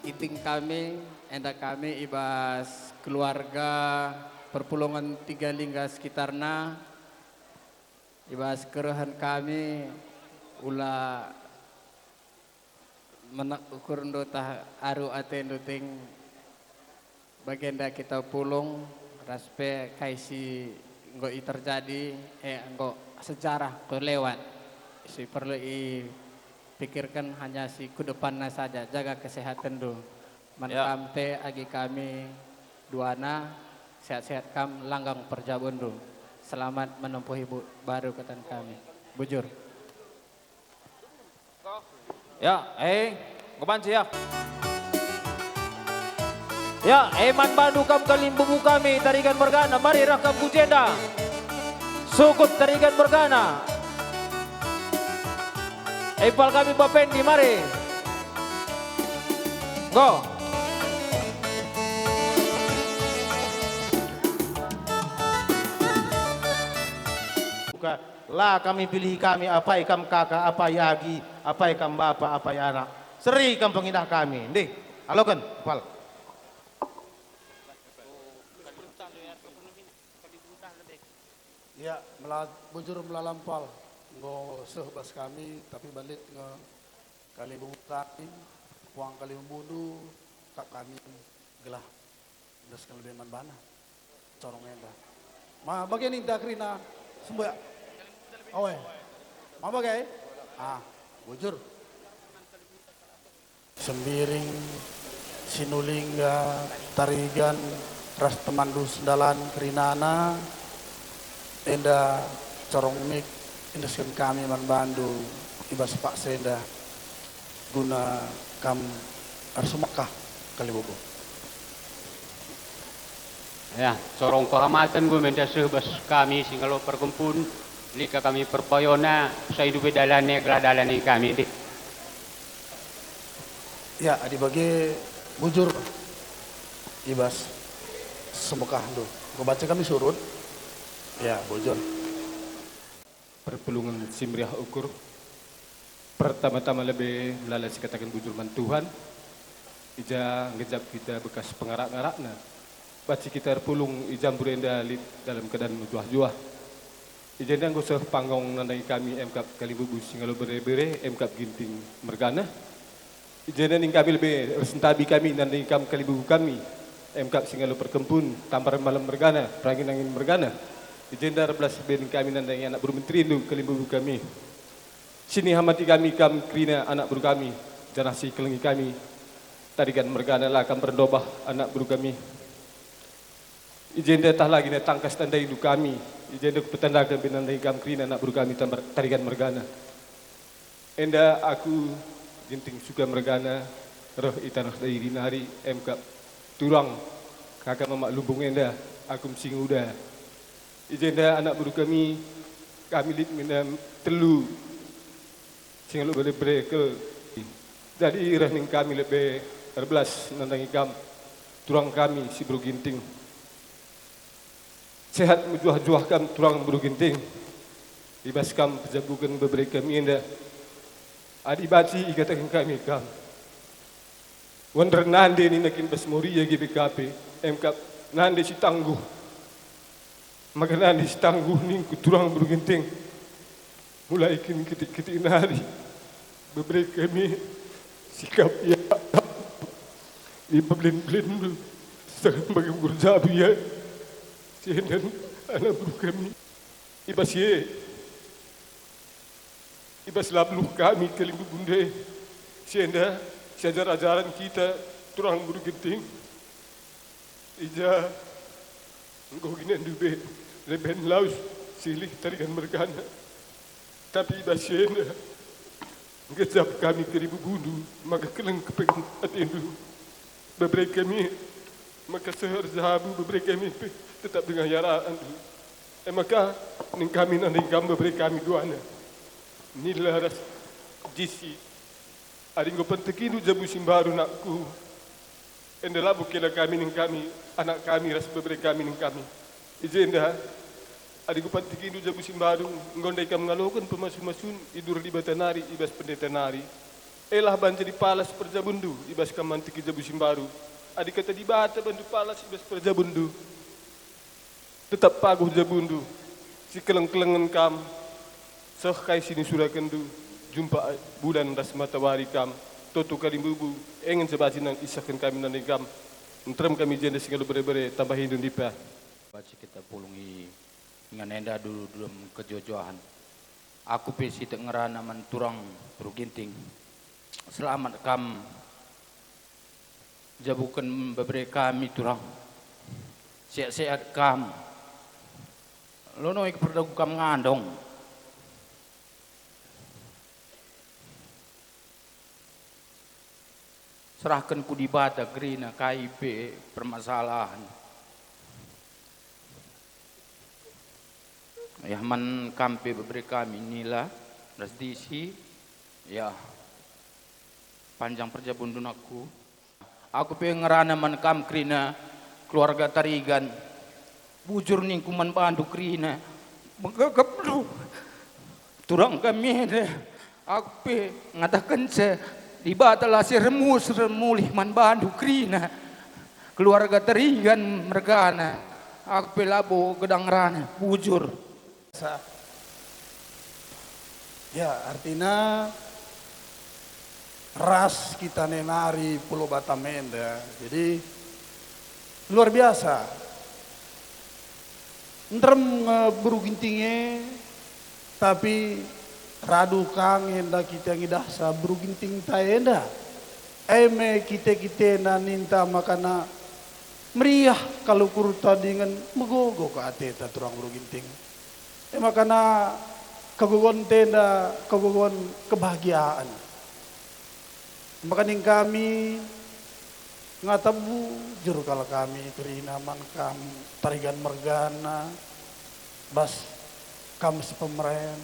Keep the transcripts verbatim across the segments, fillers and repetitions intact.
Iting kami, enda kami i bas keluarga perpulungen Tiga Lingga sekitarna, i bas kerehen kami, ula menek ukurndu tah aru atendu ting bagenda kita pulung, ras pe kai si enggo i terjadi, eh, enggo sejarah ku lewat, si perlu ipikirken hanya si ku depanna saja, jaga kesehatenndu. Man Ya. kam pe agi kami duana, sehat-sehat kam langgang perjabundu. Selamat menempuh ibu baru katan kami. Bujur. Ya, eh, enggo banci ya. Ya, eh, man bandu kam kalimbubu kami, Tarigan mergana, mari reh kam ku jenda. Sukut Tarigan mergana. Eh, pal kami bapendi, mari. Enggo. Buka. La kami pilihi kami, apai kam kaka, apai agi, apai kam bapa, apai anak. Seri kam pengidah kami. Ndih, aloken, Pal. Ya, mela-, bujur melalam, Pal. Enggo seh bas kami, tapi balit nge kalimbubu kami, puang kalimbubundu, kap kami gelah endesken lebe man bana. Corong enda. Ma bage ninta kerina sembuyak. Oe. Ma bage? Ah, bujur. Sembiring, Sinulingga, Tarigan, ras temanndu sendalan kerinana, enda corong mik endesken kami man bandu i bas paksa enda. Guna kam ersumakah kalimbubu. Ya, corong kehamaten enggo menda seh bas kami si ngalo perkempun, lit ka kami perpayona, sai dube dalane gelah dalane kami, ndih. Ya, adi bage bujur i bas semekahndu. Enggo banci kami surut. Ya, bujur. Perpulungen si meriah ukur. Pertama-tama lebe melala sikataken bujur man Tuhan, i ja ngejap kita bekas pengarak-ngarakna. Banci kita erpulung i Jambur enda lit dalam keadaan mejuah-juah. I jenda enggo seh panggung nandangi kami emkap kalimbubu si ngalo bere-bere, emkap Ginting mergana. I jenda ning kami lebe ersentabi kami nandangi kam kalimbubu kami, emkap si ngalo perkempun, tampar malem mergana, perangin-angin mergana. I jenda erbelas lebe ning kami nandangi anak beru menterindu kalimbubu kami. Sini hamati kami kam kerina anak beru kami, janah si kelengi kami, Tarigan mergana la kam bernobah anak beru kami. I jenda tah lagi na tangkas tandaindu kami, i jenda kupetandaken pe nandangi kam kerina anak beru kami tambar Tarigan mergana. Enda aku Ginting Suka mergana, reh i taneh Dairi nari, emkap turang kaka mamak lumbung enda, aku Msinguda. I jenda anak beru kami, kami lit mina telu si ngalo bere-bere kel. Jadi reh ning kami lebe erbelas nandangi kam, turang kami si beru Ginting. Sehat mejuah-juah kam turang beru Ginting. I bas kam pejabuken bebere kami enda. Adi banci ikataken kami kam, wender nande nina kin bas Moria G B K P, emkap nande si tangguh. Maka nande si tangguh ningku turang beru Ginting. Mulai kin kitik-kitik nari, bebere kami sikap ia i pebelin-belinndu, seh bagi ukur jabu ia, si enda anak beru kami. I bas si e, i bas labluh kami kalimbubundu e, si enda siajar-ajaren kita turang beru Ginting. I ja enggo gina ndube leben laus silih Tarigan mergana. Tapi i bas si enda ngejap kami kalimbubundu, maka keleng kepengen atendu. Bebere kami maka seh erjabu, bebere kami pe tetap denga iaraanndu. E maka ning kami nandangi kam bebere kami duana, Nila ras Jisi. Adi enggo pentekindu jabu si mbaru, nakku, enda labo kela kami ning kami, anak kami ras bebere kami ning kami. I jenda, adi enggo pentekindu jabu si mbaru, enggo ndai kam ngaloken pemasu-masun i Dura Dibata nari, i bas pendeta nari. Elah banci dipalas perjabundu i bas kam mantiki jabu si mbaru. Adi kata Dibata bandu palas i bas perjabundu, tetap paguh jabundu, sikeleng-kelengen kam, seh kai si nisurakenndu, jumpa bulan ras matawari kam, toto kalimbubu, e ngenca banci nang isehken kami nanding kam. Nterem kami jenda si ngalo bere-bere, tambahindu ndipa. Banci kita pulung i ingan enda dulu dem kejojohan. Aku pe sitik ngerana man turang Beru Ginting. Selamat kam jabuken bebere kami, turang. Sehat-sehat kam. Lonoi keperdegu kam ngandong. Serahken ku Dibata kerina kai pe permasalahen. Ya, man kam pe bebere kami nila ras disi, ya, panjang perjabundu nakku. Aku pe ngerana man kam kerina keluarga Tarigan. Bujur ningku man bandu kerina, megegepndu. Turang kami enda, aku pe ngatakenca, Dibata la si remus remulih man bandu kerina. Keluarga Tarigan mergana, aku pe labo gedang ngerana, bujur. Sa-, ya, artina ras kita nari Pulau Batam enda. Jadi, luar biasa. Nterem nge Beru Ginting e, tapi radu ka nge enda kita ngidahsa Beru Ginting ta enda. E me kite-kitena ninta makana meriah kal ukurta dingen megogo ka ateta turang Beru Ginting. E makana kegogonta enda kegogon kebahagiaan. Maka ning kami ngata bujur kal kami kerina man kam Tarigan mergana, bas kam sepemeren,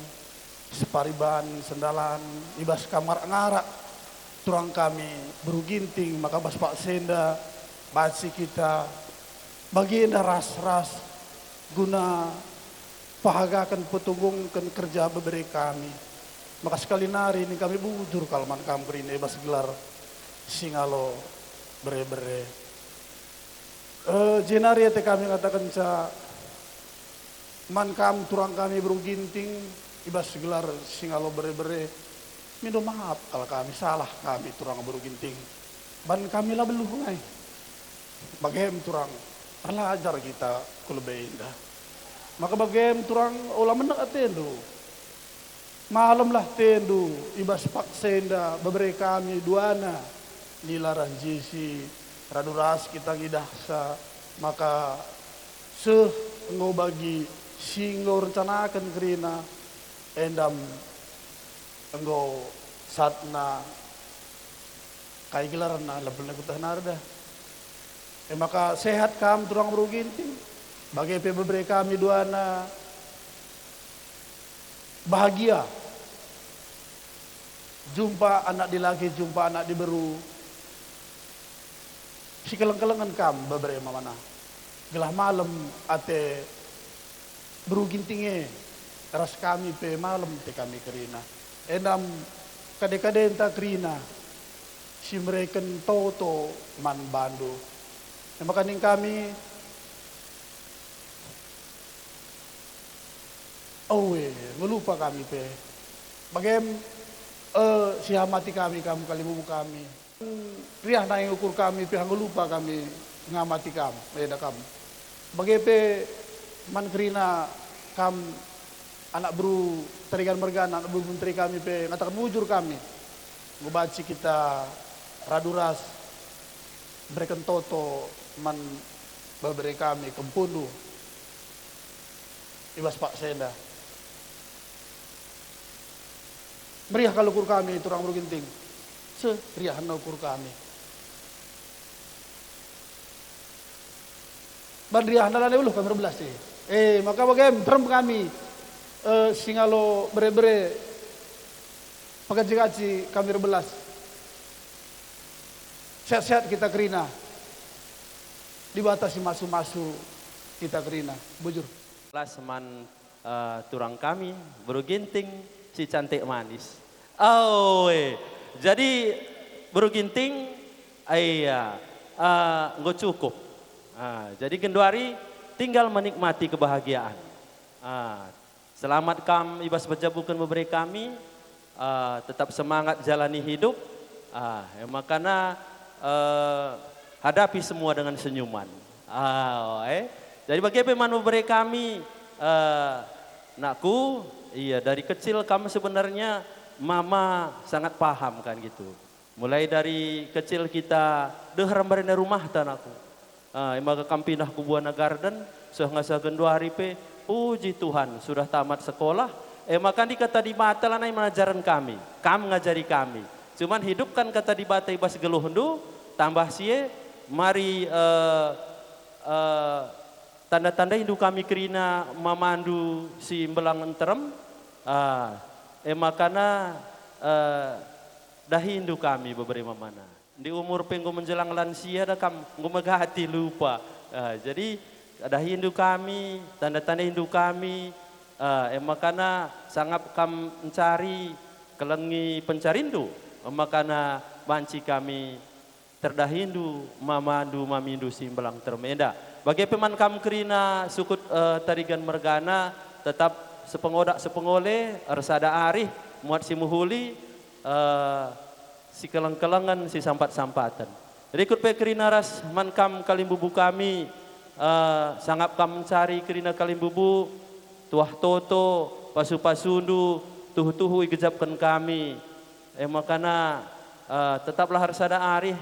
separiban, sendalan, i bas kam ngarak-ngarak turang kami Beru Ginting, maka bas paksa enda banci kita bagenda ras-ras guna pahagaken, petunggungken kerja bebere kami. Maka sekali nari ning kami bujur kal man kam kerina i bas gelar si ngalo bere-bere. Eh, jenari ate kami ngatakenca man kam turang kami Beru Ginting i bas gelar si ngalo bere-bere. Mindo maap kal kami, salah kami turang Beru Ginting. Ban kami la beluh ngai. Bagem turang, erlajar kita ku lebe enda. Maka bagem turang, ola menek atendu. Malemlah tendu i bas paksa enda bebere kami duana, nila ras jisi, radu ras kita ngidahsa, maka seh enggo bagi si enggo rencanaken kerina, endam enggo satna kai gelarna, lebelna kutah nari dah. E maka sehat kam turang Beru Ginting, bage pe bebere kami duana bahagia. Jumpa anak dilaki, jumpa anak diberu. Sikeleng-kelengen kam bebere mamana. Gelah malem ate Beru Ginting e, ras kami pe malem ate kami kerina. Endam kade-kadenta kerina si mereken toto man bandu. E maka ning kami, awe, ngelupa kami pe. Bagem, eh, sihamati kami kam, kalimbubu kami. Riah nai ukur kami, pihak ngelupa kami ngamati kam, enda kam. Bage pe man kerina kam anak beru Tarigan mergana, anak beru menteri kami pe ngataken bujur kami. Ngubaci kita radu ras mereken toto man bebere kami kempundu i bas paksa enda. Meriah kal ukur kami, turang Beru Ginting. Seh, riahna ukur kami. Ban riahna lanai uluh kami erbelas e. Eh, maka bagem, nterem kami, eh, si ngalo bere-bere, pekaci-kaci kami erbelas. Sehat-sehat kita kerina. Dibata si masu-masu kita kerina. Bujur. Las man, eh, turang kami, Beru Ginting, si cantik manis. Awe, Jadi, Beru Ginting, ah, iya, eh, enggo cukup. Ah, jadi genduari tinggal menikmati kebahagiaan. Ah, selamat kam i bas pejabuken bebere kami. Ah, tetap semangat jalani hidup. Ah, e makana, eh, hadapi semua dengan senyuman. Ah, eh. Jadi bage pe man bebere kami, eh, nakku, iya, dari kecil kam sebenarnya mama sangat paham kan gitu. Mulai dari kecil kita deher mbarenda rumahta, nakku. Ah, e maka kam pindah ku Buana Garden, seh ngasa genduari pe, puji Tuhan, sudah tamat sekolah. E maka ndi Kata Dibata lanai mengajaren kami, kam ngajari kami. Cuman hidupkan Kata Dibata i bas geluhndu, tambah si e, mari, eh, eh, tanda-tandaindu kami kerina mamandu si mbelang nterem. Ah, e makana, eh, dahindu kami bebere mamana. Di umur pe enggo menjelang lansia da kam, enggo megati lupa. Ah, jadi dahindu kami, tanda-tandaindu kami, ah, e makana sangap kam encari, kelengi pencarindu, e makana banci kami terdahindu, mamandu, mamindu si mbelang terem enda. Bage pe man kam kerina sukut, eh, Tarigan mergana, tetap sepengodak sepengole, ersada arih, muat si mehuli, eh, sikeleng-kelengen, sisampat-sampaten. Rikut pe kerina ras man kam kalimbubu kami, eh, sangap kam mencari kerina kalimbubu, tuah toto, pasu-pasundu, tuhu-tuhu igejapken kami. E makana, eh, tetaplah ersada arih,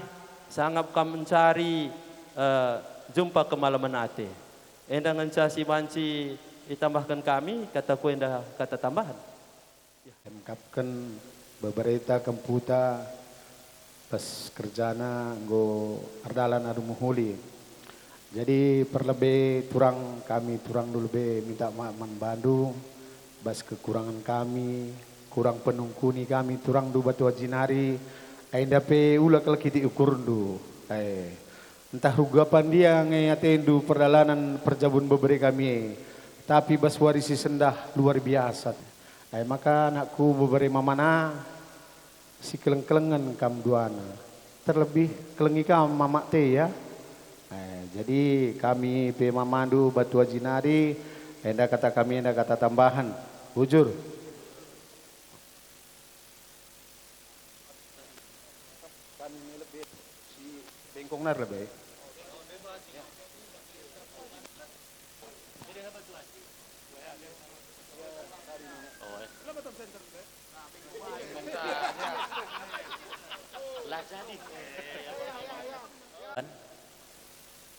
sangap kam mencari, eh, jumpa kemalemen ate. Enda ngenca si banci itambahken kami, kataku enda kata tambahen. Emkapken bebereta kemputa, pas kerjana enggo erdalan alu mehuli. Jadi perlebe turang kami, turang dulu be minta maaf man bandu, bas kekurangan kami, kurang penungkuni kami, turang du batu aji nari, enda pe ula kal kitik ukurndu. Eh, ntah ruga pandia nge atendu perdalanen perjabun bebere kami e, tapi bas wari si sendah luar biasa. Ai maka anakku bebere mamana, sikeleng-kelengen kam duana, terlebih kelengi kam mamak te, ya. Eh, jadi kami pe mamandu batu aji nari, enda kata kami, enda kata tambahen. Bujur. Kami me lebe si bengkong nari lebe.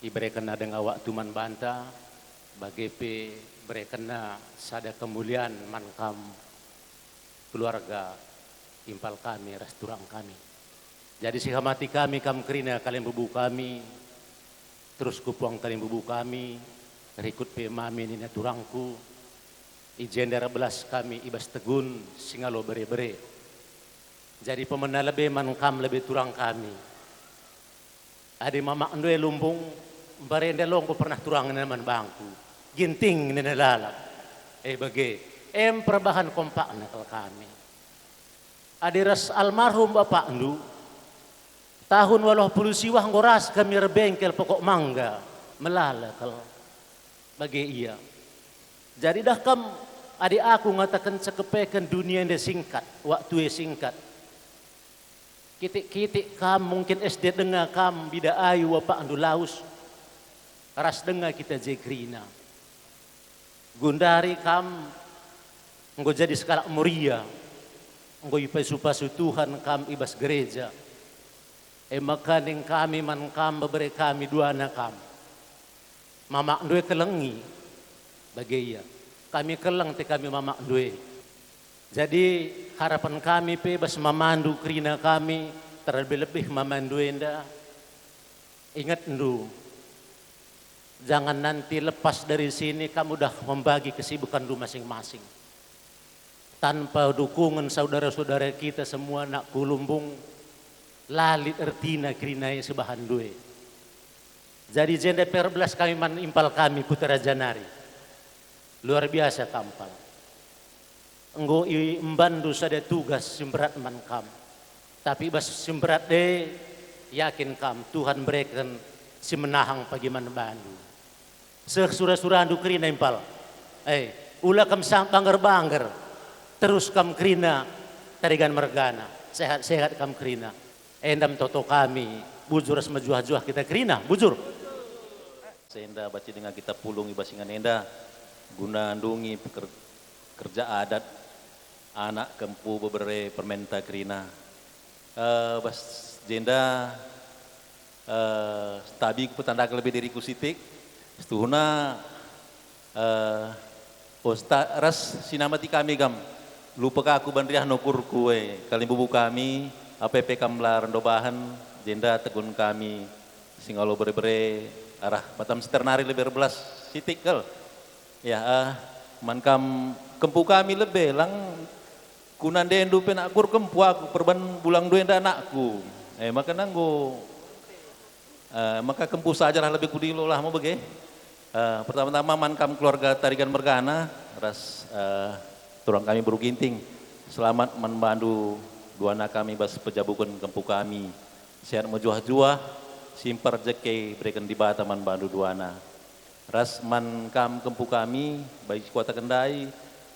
Iberekenna denga waktu man banta, bage pe berekenna sada kemulian man kam, keluarga impal kami ras turang kami. Jadi sihamati kami kam kerina kalimbubu kami, terus ku puang kalimbubu kami, rikut pe mami nina turangku, i jenda erbelas kami i bas tegun si ngalo bere-bere. Jadi pemena lebe man kam lebe turang kami. Adi mamakndu e Lumbung, mbarenda lo enggo pernah turang nina man bangku, Ginting nina lalap. E bage, em perbahan kompakna kal kami. Adi ras almarhum bapakndu, tahun waluh puluh siwah enggo ras kami erbengkel pokok mangga, melala kal. Bage ia. Jadi dah kam, adi aku ngataken cekepeken dunia enda singkat, waktu e singkat. Kitik-kitik kam, mungkin S D denga kam, bida ayu bapakndu lawes, ras denga kita je kerina. Gundari kam enggo jadi sekalak Moria, enggo ipasu-pasu Tuhan kam i bas gereja. E maka ning kami man kam, bebere kami duana kam. Mamakndu e kelengi, bage ia. Kami keleng te kami mamakndu e. Jadi, harapen kami pe bas mamandu kerina kami, terlebih-lebih mamandu enda. Ingetndu, jangan nanti lepas dari sini kamu dah membagi kesibukanndu masing-masing. Tanpa dukungan saudara-saudara kita semua, nakku Lumbung, la lit ertina kerina e si bahanndu e. Jadi jenda perbelas kami man impal kami Kutaraja nari. Luar biasa kam pal. Enggo iembanndu sada tugas si mberat man kam. Tapi bas si mberat de, yakin kam Tuhan mereken si menahang pagi man bandu. Seh sura-surandu kerina impal. Eh, ula kam sang bangger-bangger. Terus kam kerina tarigan mergana. Sehat-sehat kam kerina. Enda me toto kami, bujur ras mejuah-juah kita kerina, bujur. Senda banci denga kita pulung i bas ingan enda, guna ndungi peker-, kerja adat, anak, kempu, bebere, permenta kerina. Eh, bas jenda, eh, tabi kupetandaken lebe diriku sitik, setuhuna, eh, Osta ras sinamati kami kam. Lupa ka aku banriah nukurku e, kalimbubu kami, ape pe kam la rendo bahan, jenda tegun kami, singalo bere-bere, arah Batam Siter nari lebe erbelas sitik kal. Ya, eh, man kam kempu kami lebe, lang ku nandendu pe nakur kempu aku, perban bulangndu enda anakku. Eh, maka nanggo Eh, maka kempu sajalah lebe kudilo lah me bage. Eh, pertama-tama man kam keluarga Tarigan mergana ras, eh, turang kami Beru Ginting. Selamat man bandu duana kami bas pejabuken kempu kami. Sehat mejuah-juah, simpar jeke bereken Dibata man bandu duana. Ras man kam kempu kami, bagi si kuataken ndai,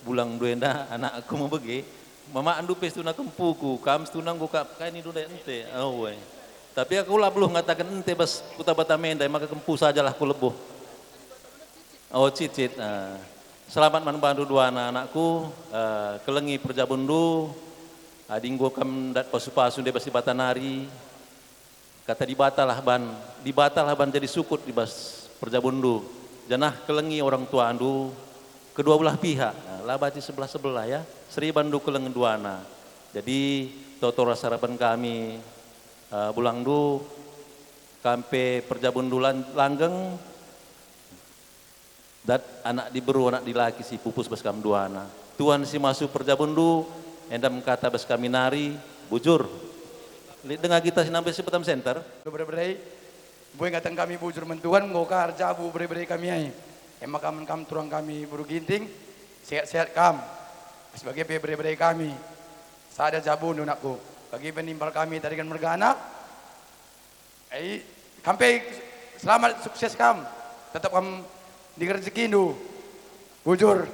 bulangndu enda anakku me bage, mamakndu pe situhuna kempuku, kam situhuna enggo kap kai nindu ndai ente, awe. Tapi aku la beluh ngataken ente bas kuta Batam enda, maka kempu sajalah kulebuh. Oh, cicit, ah. Selamat man bandu duana anakku, eh, kelengi perjabunndu, adi enggo kam ndat pasu-pasu ndai bas Dibata nari, Kata Dibatalah ban, Dibatalah ban jadi sukut i bas perjabunndu, janah kelengi orang tuandu kedua belah pihak. Nah, la banci sebelah-sebelah ya, seribanndu keleng duana. Jadi, toto ras harapen kami, eh, bulangndu, kam pe perjabunndu lan-, langgeng, Dat anak diberu, anak dilaki si pupus bas kam duana. Tuhan si masu perjabunndu, enda me kata bas kami nari, bujur. Lit denga kita si nambe si Batam Center. Bere-bere, mbue ngaten kami bujur man Tuhan, enggo ka erjabu bere-bere kami ai. E maka man kam turang kami Beru Ginting, sehat-sehat kam. Bage pe bere-bere kami, sada jabundu anakku. Bage pe nimpal kami Tarigan mergana. Ai, kam pe selamat, sukses kam. Tetap kam ndingi rejekindu. Bujur.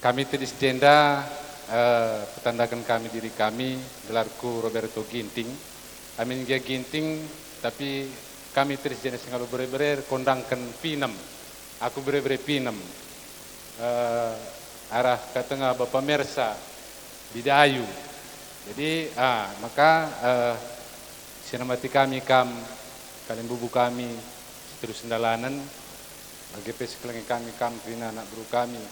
Kami tedis jenda, eh, petandaken kami diri kami, gelarku Roberto Ginting. Amin gia Ginting, tapi kami tedis jenda singalo bere-bere, kondangken Pinem. Aku bere-bere Pinem. Eh, arah katenga Bapa Mersa, Bidayu. Jadi, ah, maka, eh, sinamati kami kam, kalimbubu kami, si terus ndalanen, bage pe si kelengi kami kam, kerina anak beru kami,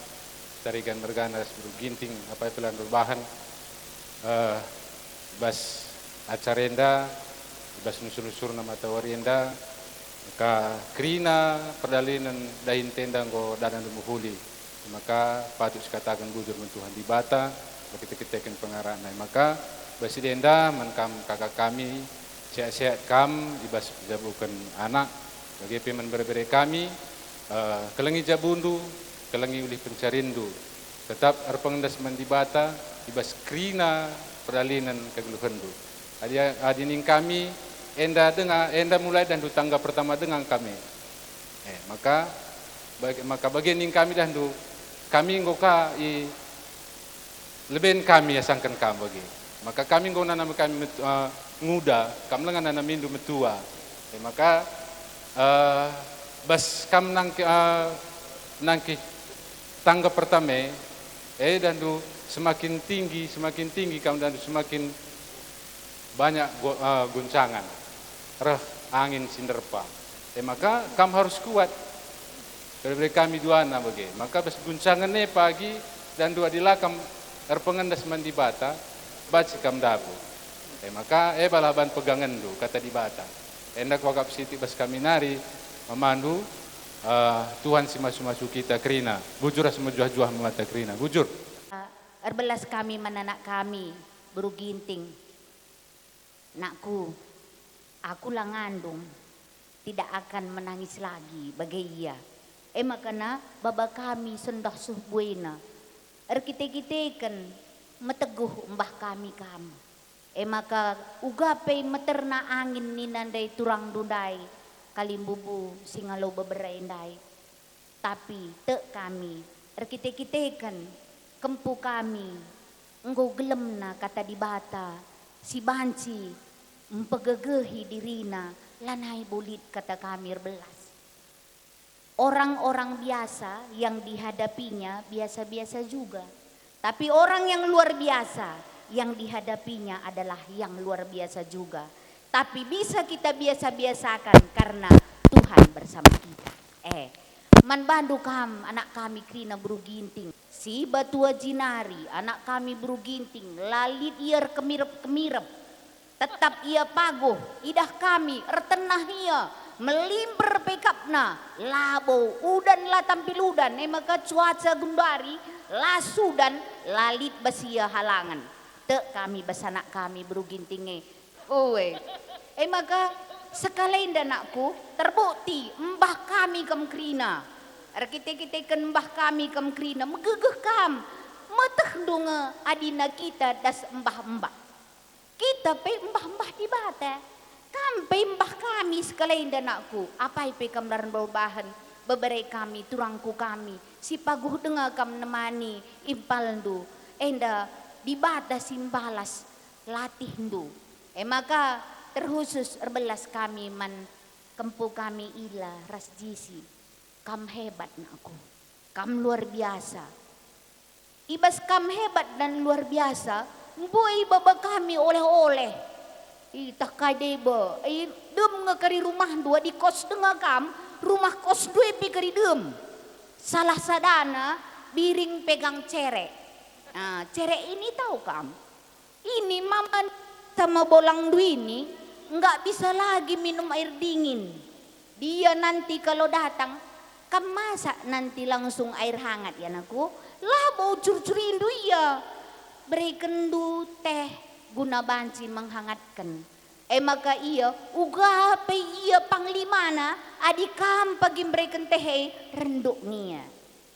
Tarigan mergana ras Beru Ginting, apai pe la ndu bahan, eh, bas acara enda, bas nusur-nusurna matawari enda, maka kerina perdalinen dahin tenda enggo dadan mehuli. Maka patut sikataken bujur man Tuhan Dibata, erkite-kiteken pengarana. Maka bas si enda man kam kaka kami, sehat-sehat kam i bas pejabuken anak, bage pe man bere-bere kami, eh, kelengi jabundu, kelengi ulih pencarinndu. Tetap erpengendas man Dibata i bas kerina perdalinen kegeluhenndu. Adi, adi ning kami, enda denga, enda mulai dahndu tangga pertama denga kami. Eh, maka, bag-, maka bage ning kami dahndu, kami enggo ka i leben kami asangken kam bage. Maka kami enggo nanami kami met-, eh, nguda, kam langa nanamindu metua. Eh, maka, eh, bas kam nangki, eh, nangki tangga pertama, eh, dahndu semakin tinggi, semakin tinggi kam dahndu semakin banyak go-, eh, guncangan, reh angin si nderpa. E maka kam harus kuat. Bere-bere kami duana bage. Maka bas guncangen e pagi dahndu adi la kam erpengendas man Dibata, banci kam ndabuh. E maka e balah ban pegangenndu, kata Dibata. Enda kuakap sitik bas kami nari, mamandu, eh, Tuhan si masu-masu kita kerina. Bujur ras mejuah-juah me mata kerina. Bujur. Erbelas kami man anak kami, Beru Ginting. Nakku, aku la ngandung, tidak akan menangis lagi, bage ia. E maka na baba kami sendah seh buena. Erkite-kiteken meteguh embah kami kam. E maka uga pe meterna angin nina ndai turangndu ndai, kalimbubu si ngalo bebere ndai. Tapi tek kami, erkite-kiteken kempu kami, enggo gelemna Kata Dibata si banci mpegegehi dirina, lanai bo lit kata kami erbelas. Orang-orang biasa yang dihadapinya biasa-biasa juga. Tapi orang yang luar biasa yang dihadapinya adalah yang luar biasa juga. Tapi bisa kita biasa-biasakan karena Tuhan bersama kita. Eh, man bandu kam, anak kami kerina beru Ginting. Si batua jinari, anak kami beru Ginting, la lit ia erkemirep-kemirep. Tetap ia paguh, idah kami, ertenah ia, melimber pe ikapna, labo udan la tampil udan, e maka cuaca genduari la sudan, la lit bas ia halangen. Tek kami bas anak kami beru Ginting e. Ue. E maka, sekalenda anakku, terbukti embah kami kam kerina. Erkite-kiteken embah kami kam kerina, megegeh kam. Metehndu nge adina kita das embah-embah. Kita pe embah-embah Dibata. Kam pe embah kami sekalenda anakku, apai pe kam la erbahan bebere kami, turangku kami, si paguh denga kam nemani impalndu, enda Dibata si mbalas latihndu. E maka terkhusus erbelas kami man kempu kami Ila ras Jisi. Kam hebat, nakku. Kam luar biasa. I bas kam hebat dan luar biasa, mbue ibaba kami oleh-oleh. Itah kai deba, i, dem nge kari rumahndu, adi kos denga kam, rumah kosndu e pe kari dem. Salah sadana biring pegang cerek. Ah, cerek ini tau kam? Ini mama sama bolangndu ini nggak bisa lagi minum air dingin. Dia nanti kalau datang, kam masak nanti langsung air hangat, ya, nakku. Labo ucur-ucurindu ia. Berekenndu teh guna banci menghangatken. E maka ia, uga pe ia panglimana, adi kam pagi mbereken teh e, renduk nge ia.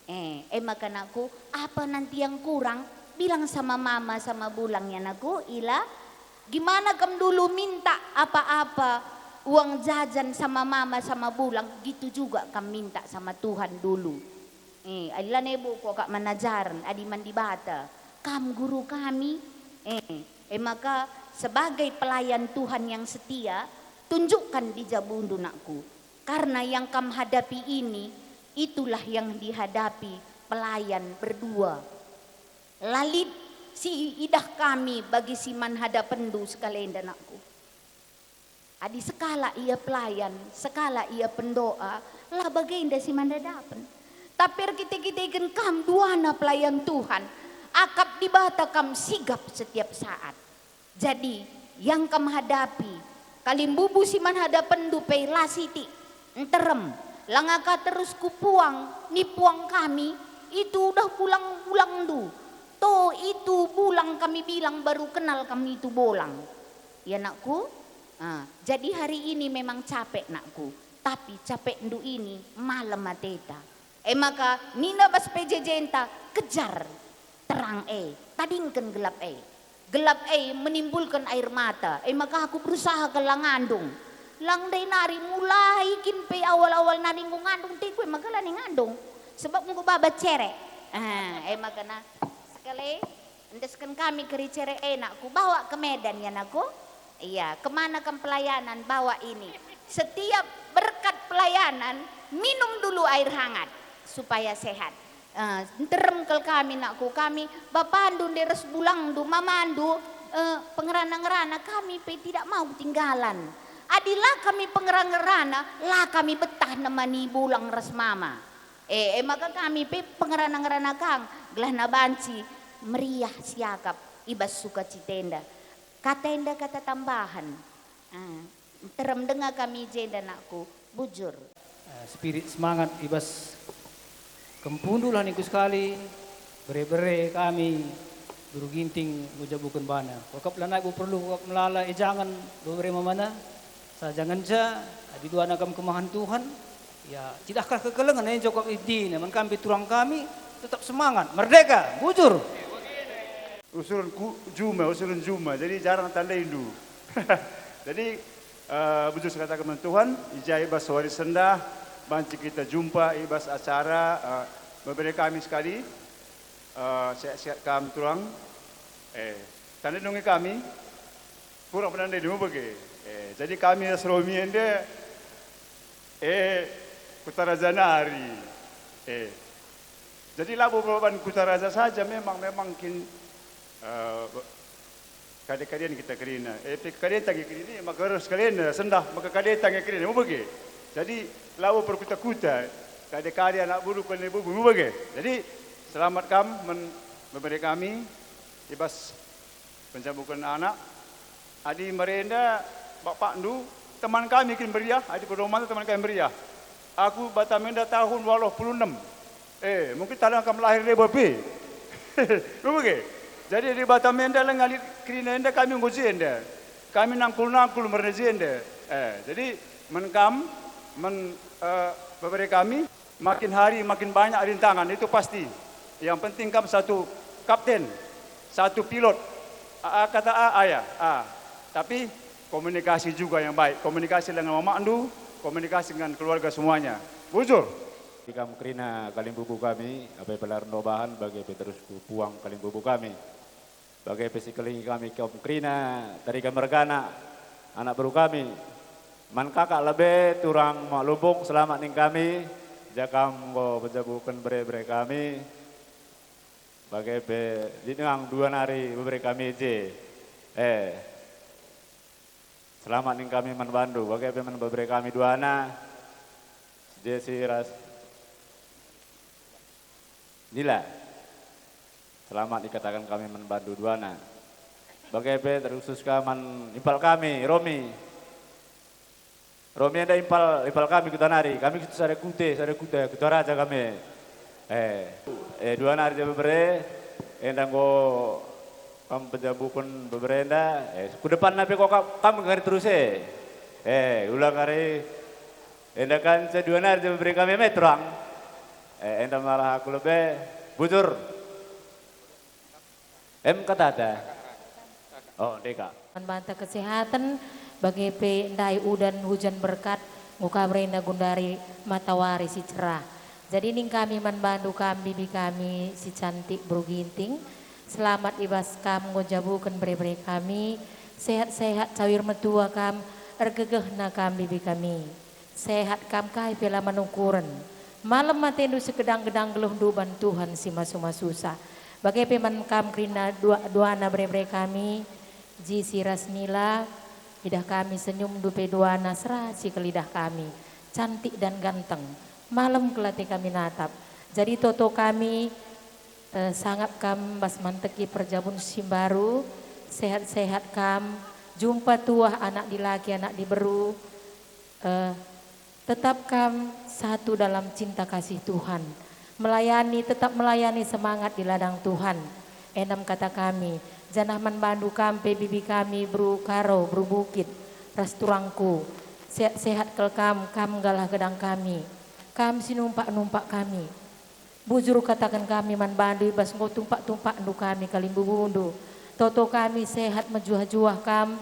Eh, e maka nakku, apa nanti yang kurang? Bilang sama mama sama bulang, ya, nakku, Ila. Gimana kam dulu minta apa-apa, uang jajan sama mama sama bulang, gitu juga kam minta sama Tuhan dulu. Eh, adi lanai bo kuakap man ajaren, adi man Dibata, kam guru kami. Eh, e maka sebagai pelayan Tuhan yang setia, tunjukkan di jabundu, nakku. Karena yang kam hadapi ini, itulah yang dihadapi pelayan berdua. La lit si idah kami bagi si man hadapenndu sekalenda, nakku. Adi sekalak ia pelayan, sekalak ia pendoa, la bagenda si man hadapen. Tapi erkite-kiteken kam duana pelayan Tuhan, akap Dibata kam sigap setiap saat. Jadi, yang kam hadapi, kalimbubu si man hadapenndu pe la sitik, nterem, langa ka terus ku puang, ni puang kami, itu udah bulang-bulangndu. To itu bulang kami bilang baru kenal kami itu bolang. Ya, nakku? Ah, jadi hari ini memang capek, nakku, tapi capekndu ini malem ateta. E maka nina bas P J J-nta, kejar terang e, tadingken gelap e. Gelap e menimbulken air mata, e maka aku berusaha kal la ngandung. Lang ndai nari mulai kin pe awal-awal nari enggo ngandung teku, e maka la ngandung. Sebab enggo baba cerek. Ah, e maka na sekali Endesken kami keri cerek e, nakku, bawa ke Medan, ya, nakku. Iya, kemana kam pelayanan, bawa ini. Setiap berkat pelayanan, minum dulu air hangat supaya sehat. Eh, nterem kal kami, nakku, kami, bapandu nde ras bulangndu, mamandu, eh, pengerana-ngerana kami pe tidak mau ketinggalan. Adi la kami pengerana-ngerana, la kami betah nemani bulang ras mama. E, e maka kami pe pengerana-ngerana kang, gelahna banci meriah siakap i bas sukacita enda. Kata enda kata tambahan. Ah, nterem denga kami i jenda, nakku, bujur. Eh, spirit semangat i bas kempundu lah ningku sekali, bere-bere kami, Guru Ginting, kujabuken bana. Kuakap lanai bo perlu kuakap melala i jangen bebere mamana. Saja ngenca, adi duana kam kemahen Tuhan, ya, tidak kah kekelengen, eh, jokap idina, man kam pe turang kami, tetap semangat, merdeka, bujur. Usuren ku juma, usuren juma. Jadi jarang tandaindu. Jadi, eh, bujur sikataken man Tuhan, i ja i bas wari sendah, banci kita jumpa i bas acara, eh, bebere kami sekali, eh, sehat-sehat kam turang. Eh, tandai nungi kami, kurang penandai nunggu bage. Eh, jadi kami ras Romi ende, eh, Kutaraja nari. Eh, jadi labo perbaban Kutaraja saja memang, memang kin, eh, kade-kadean kita kerina. Eh, pe kade tangi kerina, maka ras kalena sendah, maka kade tangi kerina, mubege. Jadi, labo perkuta-kuta, kade-kade anak buru, kade bubu, mubege. Jadi, selamat kam men, memberi kami, i bas penjabuken anak. Adi merenda bapakndu, teman kami kin meriah, adi pedoman teman kami meriah. Aku Batam enda tahun waluh puluh enem. Eh, mungkin talang kam lahir deba pe. Mubege. Jadi di Batam enda lenga lit kerina enda kami enggo jenda. Kami nangkul-nangkul merna jenda. Eh, jadi men kam, men, eh, bebere kami, makin hari makin banyak rintangan, itu pasti. Yang penting kam satu kapten, satu pilot. A, a, kata a, a ya, a. Tapi komunikasi juga yang baik. Komunikasi dengan mamakndu, komunikasi dengan keluarga semuanya. Bujur. Di kam kerina kalimbubu kami, apai pelar ndo bahan bage pe terus ku puang kalimbubu kami. Bage pe sikelengi kami kam kerina, Tariga mergana, anak beru kami. Man kakak lebe turang Mak Lumbung, selamat ning kami, ja kam enggo pejabuken bere-bere kami. Bage pe lit ngang dua nari bebere kami je. Eh. Selamat ning kami man bandu, bage pe man bebere kami duana, Jesi ras Nila. Selamat ikataken kami man bandu duana. Bage pe terkhusus ka man impal kami, Romi. Romi enda impal, impal kami kuta nari, kami sada kute, sada kuta, Kutaraja kami. Eh, eh, dua nari je bebere, enda enggo kam pejabuken bebere enda, eh, ku depanna pe kok kam, kam kari terus e. Eh, ula kari, enda kan dua nari je bebere kami me terang. Eh, enda malah aku lebe, bujur. Em katata. Oh, deka. Man banta kesehatan, bage pe ndai udan hujan berkat, nguka berena gundari matawari si cerah. Jadi ning kami man bandu kam bibi kami si cantik Beru Ginting, selamat i bas kam enggo njabuken bere-bere kami, sehat-sehat cawir metua kam, ergegehna kam bibi kami. Sehat kam kai pe la man ukuren. Malem atendu segedang-gedang geluhndu ban Tuhan si masu-masusa. Bage pe man kam kerina dua, duana bere-bere kami, Jisi ras Nila, idah kami senyumndu pe duana sera si kelidah kami, cantik dan ganteng. Malem kel ate kami natap. Jadi toto kami, eh, sangap kam bas manteki perjabun si mbaru, sehat-sehat kam, jumpa tuah anak dilaki, anak diberu, eh, tetap kam satu dalam cinta kasih Tuhan. Melayani, tetap melayani semangat di ladang Tuhan. Enda me kata kami, janah man bandu kam pe bibi kami, Beru Karo, Beru Bukit, ras turangku. Sehat-sehat kal kam, kam nggalah gedang kami. Kam si numpak-numpak kami. Bujur kataken kami man bandu i bas enggo tumpak-tumpakndu kami kalimbubundu. Toto kami sehat mejuah-juah kam.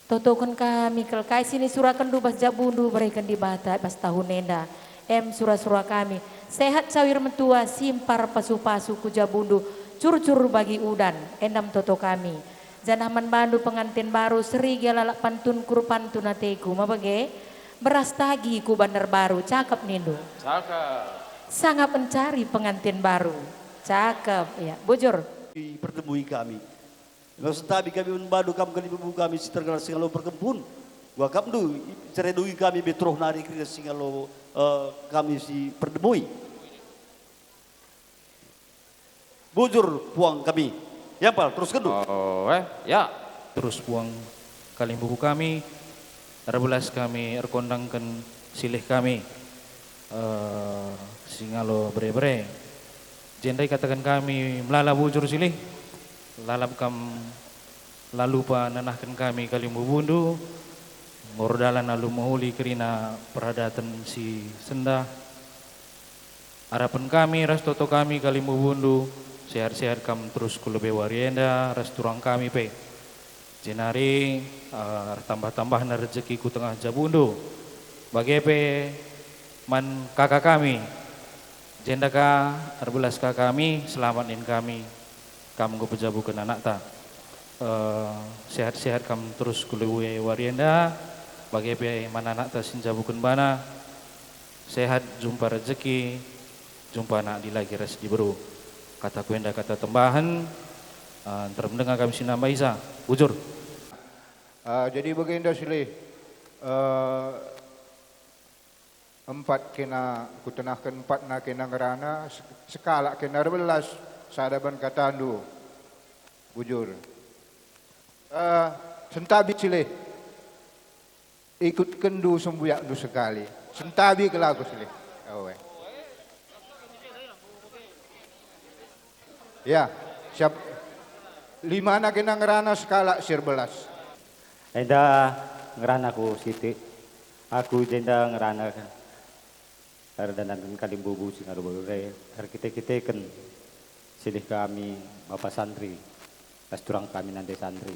Totoken kami kal kai si nisurakenndu bas jabundu bereken Dibata bas tahun enda. Em sura-sura kami, sehat cawir metua, simpar pasu-pasu ku jabundu, curcur bagi udan, enda me toto kami. Janah man bandu penganten baru, seriga lalap pantun kurpantun ateku, mabage? Beras tagi ku bander baru, cakep nindu. Cakep. Sangap encari penganten baru. Cakep, ya. Bujur. Dipertemui kami. Enggo sentabi kami man bandu kam kalimbubundu kami si terkenal Singalo Perkempun. Akapndu, ceredui kami be teruh nari kerina Singalo, eh, kami si pertemui. Bujur puang kami. Ya, Pal, teruskenndu. Oh, eh, ya. Terus puang kalimbubu kami, erbelas kami erkondangken silih kami, eh, Singalo bere-bere. Jenda ikataken kami melala bujur silih, lalap kam la lupa nenahken kami kalimbubundu, enggo erdalan alu mehuli kerina peradaten si sendah. Arapen kami ras toto kami kalimbubundu, Sehat-sehat kam terus ku lebe wari enda ras turang kami pe. Jenari, eh, ertambah-tambahna rejeki ku tengah jabundu. Bage pe man kaka kami. Jenda ka erbelas ka kami, selamat nin kami. Kam enggo pejabuken anakta. Eh, sehat-sehat kam terus ku lebe wari enda, bage pe man anakta si njabuken bana. Sehat, jumpa rejeki, jumpa anak dilaki ras diberu. Kataku enda kata tambahen, eh, nterem denga kami si nambahisa. Bujur. Ah, jadi bagenda silih, eh, empat kena, kutenahken empatna kena ngerana, se-, sekalak kena erbelas, sada ban katandu. Bujur. Eh, sentabi silih. Ikutkenndu sembuyakndu sekali. Sentabi kelaku silih. Oe. Ya, siap. Limana kena ngerana sekalak si erbelas. Enda ngerana ku sitik. Aku jenda ngerana erdandanken kalimbubu si ngalo bage, erkite-kiteken silih kami bapa santri, ras turang kami nande santri.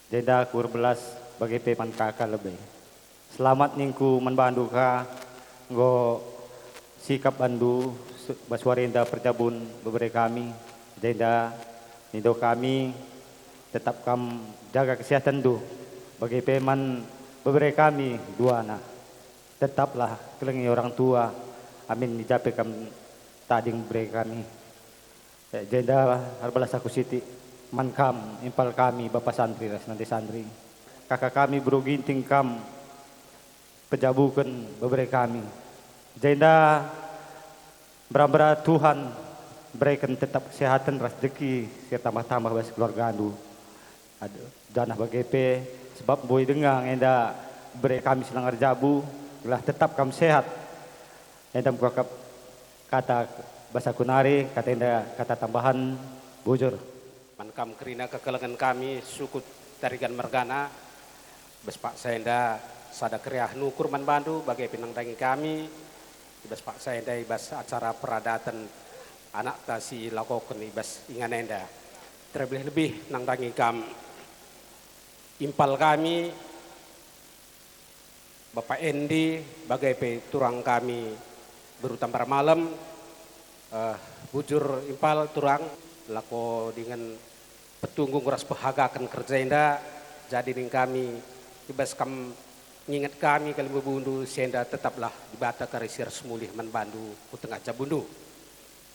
Jenda ku erbelas bage pe man kaka lebe. Selamat ningku man bandu ka, enggo sikap bandu se-, bas wari enda perjabun bebere kami. Jenda nindo kami, tetap kam jaga kesehatenndu, bage pe man bebere kami duana. Tetaplah kelengi orang tua, amin i ja pe kam tading bebere kami. E, jenda erbelas aku sitik man kam, impal kami, bapa santri ras nande santri. Kaka kami beru Ginting kam pejabuken bebere kami. Jenda mbera-mbera Tuhan bereken tetap kesehaten ras rejeki si ertambah-tambah bas keluargandu. Ad-, janah bage pe, sebab mbue denga nge enda bebere kami si langa erjabu, gelah tetap kam sehat. Enda me kuakap kata bas aku nari, kata enda kata tambahen, bujur. Man kam kerina kekelengen kami, suku Tarigan mergana, bas paksa enda sada keriahen ukur man bandu, bage pe nandangi kami, i bas paksa enda i bas acara peradaten anakta si ilakoken i bas ingan enda. Terlebih-lebih nandangi kam impal kami, Bapa Endi, bage pe turang kami beru Tambar Malem, eh, bujur impal turang, lako dingen petunggung ras pehagaken kerja enda, jadi ning kami, i bas kam nginget kami kalimbubundu, si enda tetaplah Dibata kari si ras mulih man bandu ku tengah jabundu.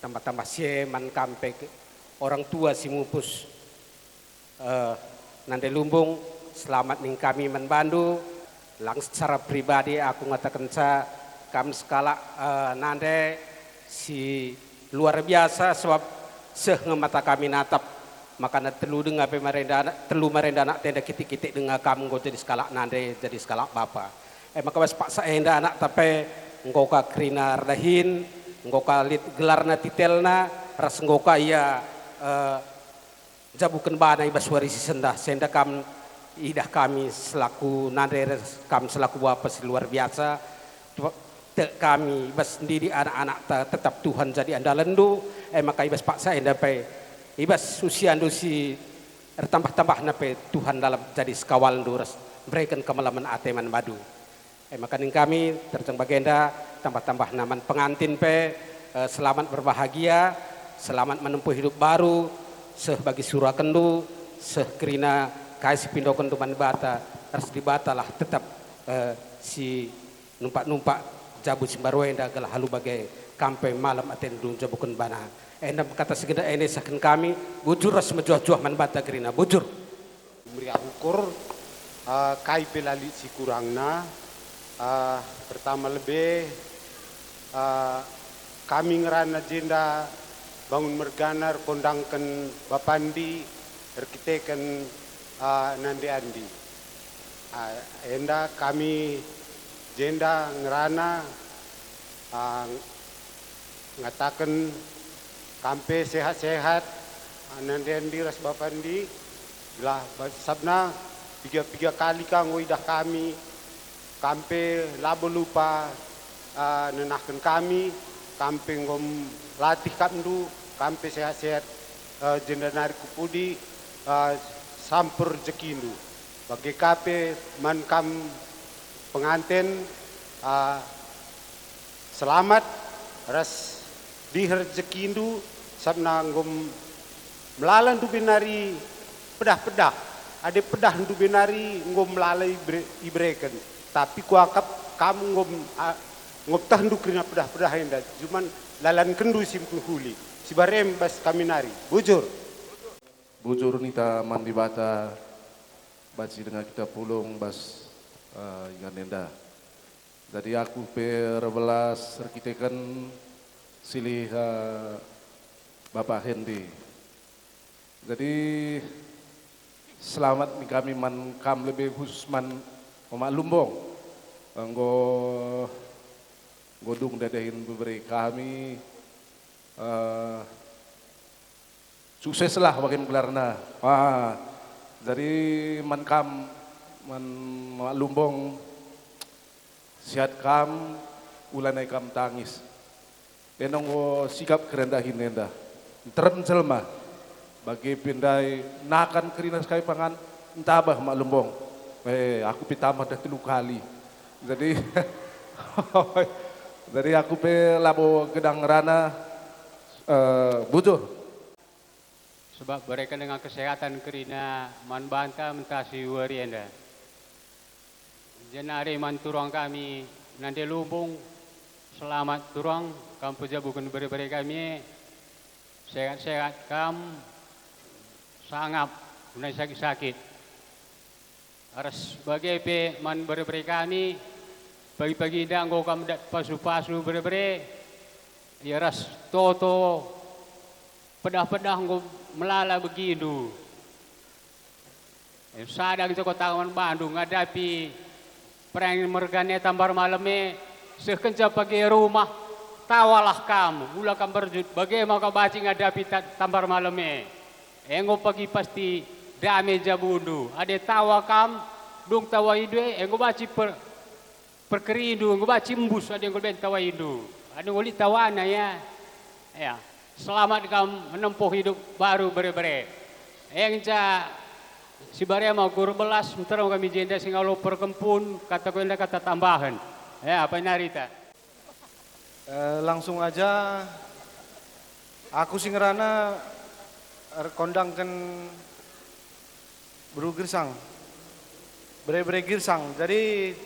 Tambah-tambah si e man kam pe orang tua si mupus. Eh, nande Lumbung, selamat ning kami man bandu. Lang secara pribadi aku ngatakenca kam sekalak, eh, nande si luar biasa, sebab seh nge mata kami natap, makana telu denga pe marenda anak, telu marenda anak tenda kitik-kitik denga kam enggo jadi sekalak nande, jadi sekalak bapa. E maka bas paksa enda anakta pe enggo ka kerina erdahin, enggo ka lit gelarna titelna, ras enggo ka ia, eh, jabuken bana i bas wari si sendah, si enda kam idah kami selaku nande ras kam selaku bapa si luar biasa. Tu-, tek kami i bas ndidik anak-anakta tetap Tuhan jadi andalenndu, e maka i bas paksa enda pe, i bas usiandu si ertambah-tambahna pe Tuhan lalap jadi sekawalndu ras mbereken kemalemen ate man bandu. E maka ning kami, terjeng bagenda, tambah-tambahna man pengantin pe, eh, selamat berbahagia, selamat menempuh hidup baru, seh bagi surakenndu, seh kerina kai si pindokenndu man Dibata, ras Dibatalah tetap, eh, si numpak-numpak jabu si mbaru enda gelah alu bage kam pe malem atendu njabuken bana. Enda me kata si gendah e nisahken kami, bujur ras mejuah-juah man Dibata kerina, bujur. Meriah ukur, eh, kai pe la lit si kurangna, eh, pertama lebe, eh, kami ngerana jenda bangun mergana erkondangken Bapandi erkiteken, eh, Nande Andi. Eh, enda kami jenda ngerana, eh, ngataken kam pe sehat-sehat, Nande Andi ras Bapandi, gelah ba-, sabna piga-piga kali ka enggo idah kami, kam pe labo lupa, ah, nenahken kami, kam pe enggo latih kapndu, Kam pe sehat-sehat, eh, jenda nari ku pudi, eh, sampur rejekindu. Bage ka pe man kam penganten, eh, selamat ras diher rejekindu, sabna enggo melala ndube nari pedah-pedah. Adi pedah ndube nari enggo melala ibere-, ibereken. Tapi kuakap kam enggo, a, enggo tehndu kerina pedah-pedah enda, cuman lalankenndu si mehuli. Si barem bas kami nari. Bujur. Bujur nita man Dibata, banci denga kita pulung bas, eh, ingan enda. Jadi aku pe erbelas erkiteken silih, eh, Bapa Hendy. Jadi, selamat min kami man kam, lebe khusus man Mamak Lumbong. Enggo, enggo dung ndedehin bebere kami, eh, sukseslah bage me gelarna. Ah, jadi man kam, man Mamak Lumbong, sehat kam, ulanai kam tangis. Enda enggo sikap kerendahin enda. Nterem jelma. Bage pe ndai nakan kerina sekalak pangan, ntabah Mamak Lumbong. Eh, aku pe tambah dah telu kali. Jadi, jadi aku pe labo gedang ngerana, eh, bujur. Sebab bereken denga kesehatan kerina man banta mentasi wari enda. Jenari man turang kami nande Lumbung, selamat turang, kam pejabuken bere-bere kami e. Sehat-sehat kam, sangap, unai sakit-sakit. Ras bage pe man bere-bere kami, pagi-pagi enda enggo kam dat pasu-pasu bere-bere, ia ras toto, pedah-pedah enggo melala begindu. Sada ngenca kota man bandu ngadapi perang mergane tambar malem e, seh kenca pagi rumah, tawalah kam, ula kam berjut, bage maka banci ngadapi ta-, tambar malem e. Enggo pagi pasti dame jabundu. Adi tawa kam, dung tawaindu e, enggo banci per-, perkerindu, enggo banci embus adi enggo ben tawaindu. Adi enggo lit tawana, ya. Ya. Selamat kam menempuh hidup baru bere-bere. Engca si barema guru belas, nterem kami jenda si ngalo perkempun, kata ku enda kata tambahen. Ya, apa narita? Eh, langsung aja, aku si ngerana erkondangken beru Girsang, bere-bere Girsang. Jadi,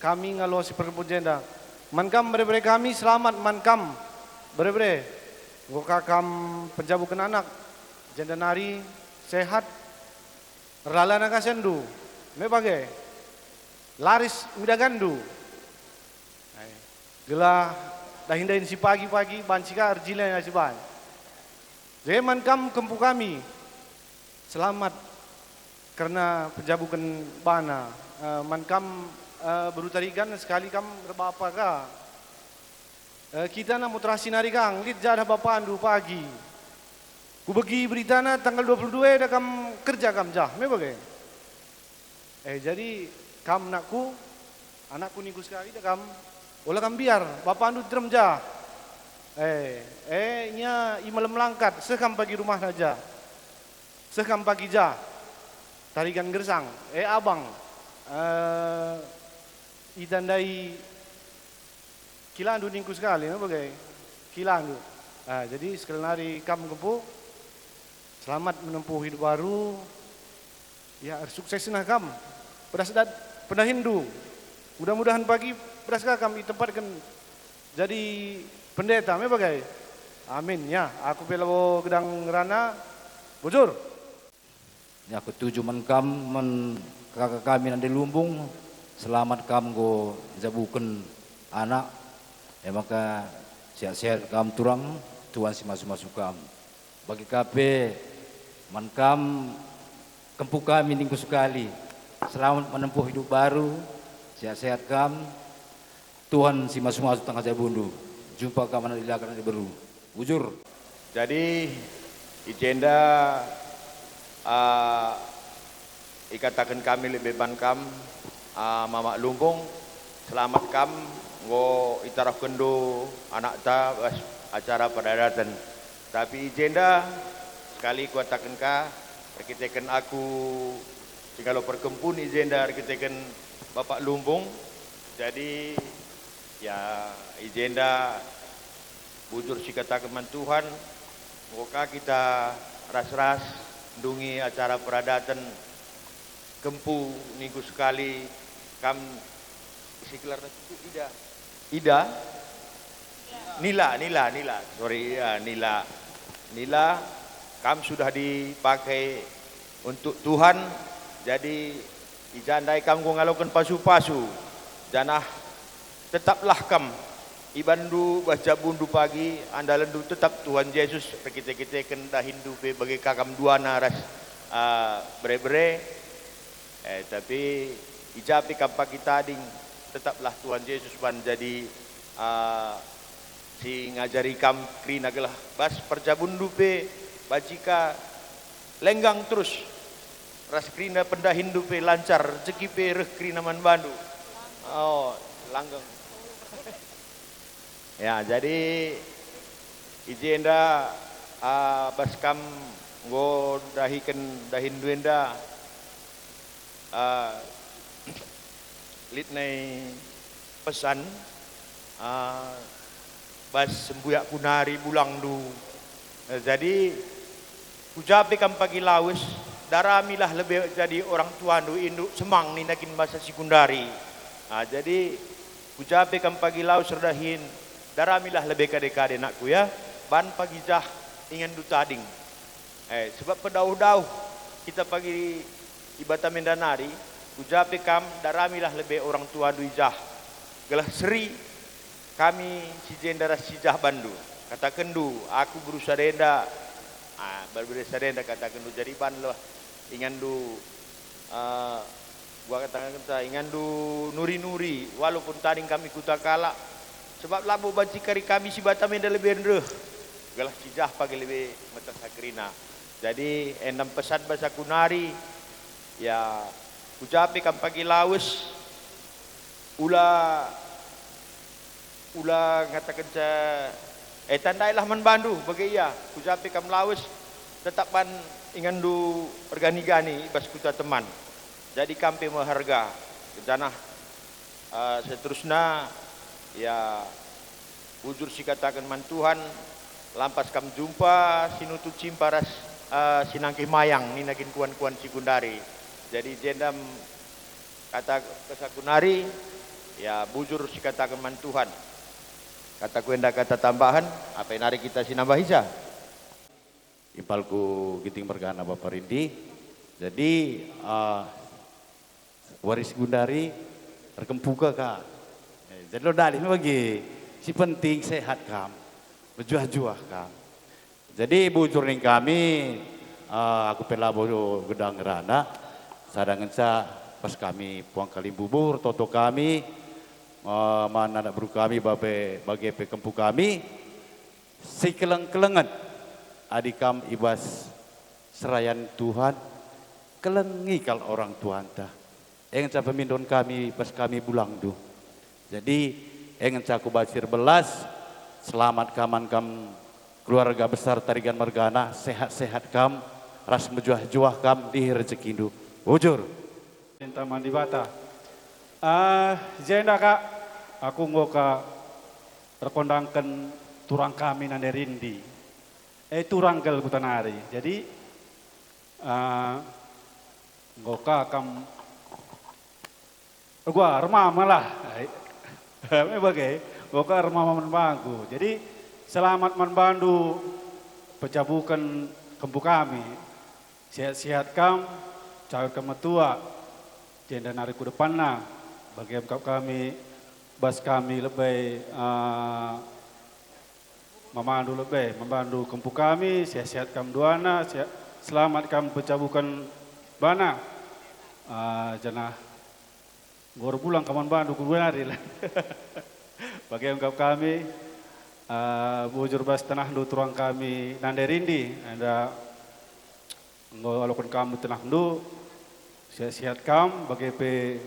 kami ngalosi perkempun jenda. Man kam bere-bere kami, selamat man kam, bere-bere. Enggo ka kam penjabuken anak, jenda nari sehat, erlalana kasenndu, me bage, laris midaganndu. Ai, gelah dahin-dahin si pagi-pagi banci ka erjine si bahan. Jeman kam kempu kami, selamat kerna penjabuken bana. Eh, man kam, eh, beru Tarigan, sekali kam erbapa ka. Eh, kita namo terasi nari kang, lit jadah bapandu pagi. Kubegi beritana tanggal dua puluh dua eda kam kerja kam jah, me bage. Eh, jadi kam nakku, anakku ningku sekali da kam, ola kam mbiar, bapandu nterem jah. Eh, eh, nia i malem langkat, seh kam pagi rumahna jah. Seh kam pagi jah. Tarigan Gersang, eh, abang. Eh, itandai kilandu ningku sekali, me bage? Kilandu. Ah, jadi sekali nari kam kempu, selamat menempuh hidup baru. Ya, ersuksesnah kam. Pedas dat pedahinndu. Mudah-mudahan pagi pedas ka kam itempatken jadi pendeta, me bage? Amin, ya. Aku pe labo gedang ngerana. Bujur. Ya, aku tuju man kam, man kaka kami nande Lumbung, selamat kam enggo njabuken anak, e maka sehat-sehat kam turang, Tuhan si masu-masu kam. Bage ka pe man kam kempu kami ningku sekali, selamat menempuh hidup baru, sehat-sehat kam, Tuhan si masu-masu tangkas jabundu, jumpa kam anak dilaka anak diberu. Bujur. Jadi, i jenda, ah, ikataken kami lebe man kam, ah, Mamak Lumbung, selamat kam enggo itarafkenndu anakta bas acara peradaten. Tapi i jenda sekali kuataken ka, erkiteken aku si ngalo perkempun i jenda erkiteken Bapak Lumbung. Jadi, ya, i jenda bujur sikataken man Tuhan, enggo ka kita ras-ras ndungi acara peradaten kempu, minggu sekali kam, isi gelarna tuhu, Ida? Ida? Nila, Nila, Nila. Sorry, ya, Nila. Nila, kam sudah dipakai untuk Tuhan, jadi i ja ndai kam enggo ngaloken pasu-pasu, janah tetaplah kam ibanndu bas jabundu pagi, andalenndu tetap Tuhan Jesus, erkite-kiteken dahinndu pe bage ka kam duana ras, ah, bere-bere. Eh, tapi i ja pe kam pagi tading, tetaplah Tuhan Jesus man jadi, ah, si ngajari kam kerina gelah bas perjabunndu pe banci ka lenggang terus, ras kerina pendahinndu pe lancar, rejeki pe reh kerina man bandu. Oh, langgeng. Ya, jadi i jenda, ah, bas kam enggo dahiken dahinndu enda, ah, lit nai pesan, ah, bas sembuyakku nari bulangndu. Eh, jadi, ku ja pe kam pagi lawes, daramilah lebe jadi orang tuandu, induk Semang nina kin basa Sikundari. Ah, jadi, ku ja pe kam pagi lawes erdahin, daramilah lebe kade-kade nakku ya, ban pagi jah ingenndu tading. Eh, sebab pedauh-dauh kita pagi i Batam enda nari, ku ja pe kam daramilah lebe orang tuandu i jah, gelah seri kami si jenda ras si jah banndu. Katakenndu, "Aku beru sada enda, ah, beru sada enda," katakenndu, jadi banlah ingenndu, eh, Kuatakenca, ingenndu nuri-nuri, walaupun tading kami kuta kalak, sebab labo banci kari kami si Batam enda lebe reh, gelah si jah pagi lebe metehsa kerina. Jadi, enda me pesan bas aku nari, ya, ku ja pe kam pagi lawes, ula Ula ngatakenca, "E, tandailah man bandu," bage ia, "Ku ja pe kam lawes, tetap ban ingenndu ergani-gani i bas kuta teman. Jadi kam pe meherga." Janah, eh, seterusna, ya, bujur sikataken man Tuhan, lampas kam jumpa si nutut cimpa ras, eh, si nangkih mayang, nina kin kuan-kuan Sikundari. Jadi jenda Kata kesaku nari, ya, bujur sikataken man Tuhan. Kataku enda kata tambahen, apai nari kita si nambah isa? Impalku Ginting mergana Bapa Rindi. Jadi, ah, wari Sikundari erkempu ka. Eh, jadi lo dalih me bagi. Si penting sehat kam, mejuah-juah kam. Jadi bujur ning kami, eh, aku pe labo gedang ngerana, sada ngenca bas kami puang kalimbubu, ertoto kami, eh, man anak beru kami, babe, bage pe kempu kami, sikeleng-kelengen adi kam i bas serayan Tuhan, kelengi kal orang tuanta. E ngenca pemindon kami bas kami bulangndu. Jadi, e ngenca kubaci erbelas, selamat kam man kam keluarga besar Tarigan mergana, sehat-sehat kam, ras mejuah-juah kam, dihi rejekindu. Bujur. Cinta man Dibata. Ah, jenda, Kak, aku enggo ka erkondangken turang kami nande Rindi. Eh, turang kal kuta nari. Jadi, ah, enggo ka kam Gua ermama lah. Me bage, enggo ka ermama man bangku. Jadi, selamat man bandu pejabuken kempu kami. Sehat-sehat kam, cawet kam metua, jenda nari ku depanna. Bage kap kami, bas kami lebe, eh, mamandu lebe, mamandu kempu kami, sehat-sehat kam duana, sehat, selamat kam pejabuken bana. Eh, janah Enggo erbulang kam man bandu ku dua nari lah. Bage engkap kami, ah, bujur bas tenahndu turang kami nande Rindi, enda enggo aloken kam tenahndu, sehat-sehat kam, bage pe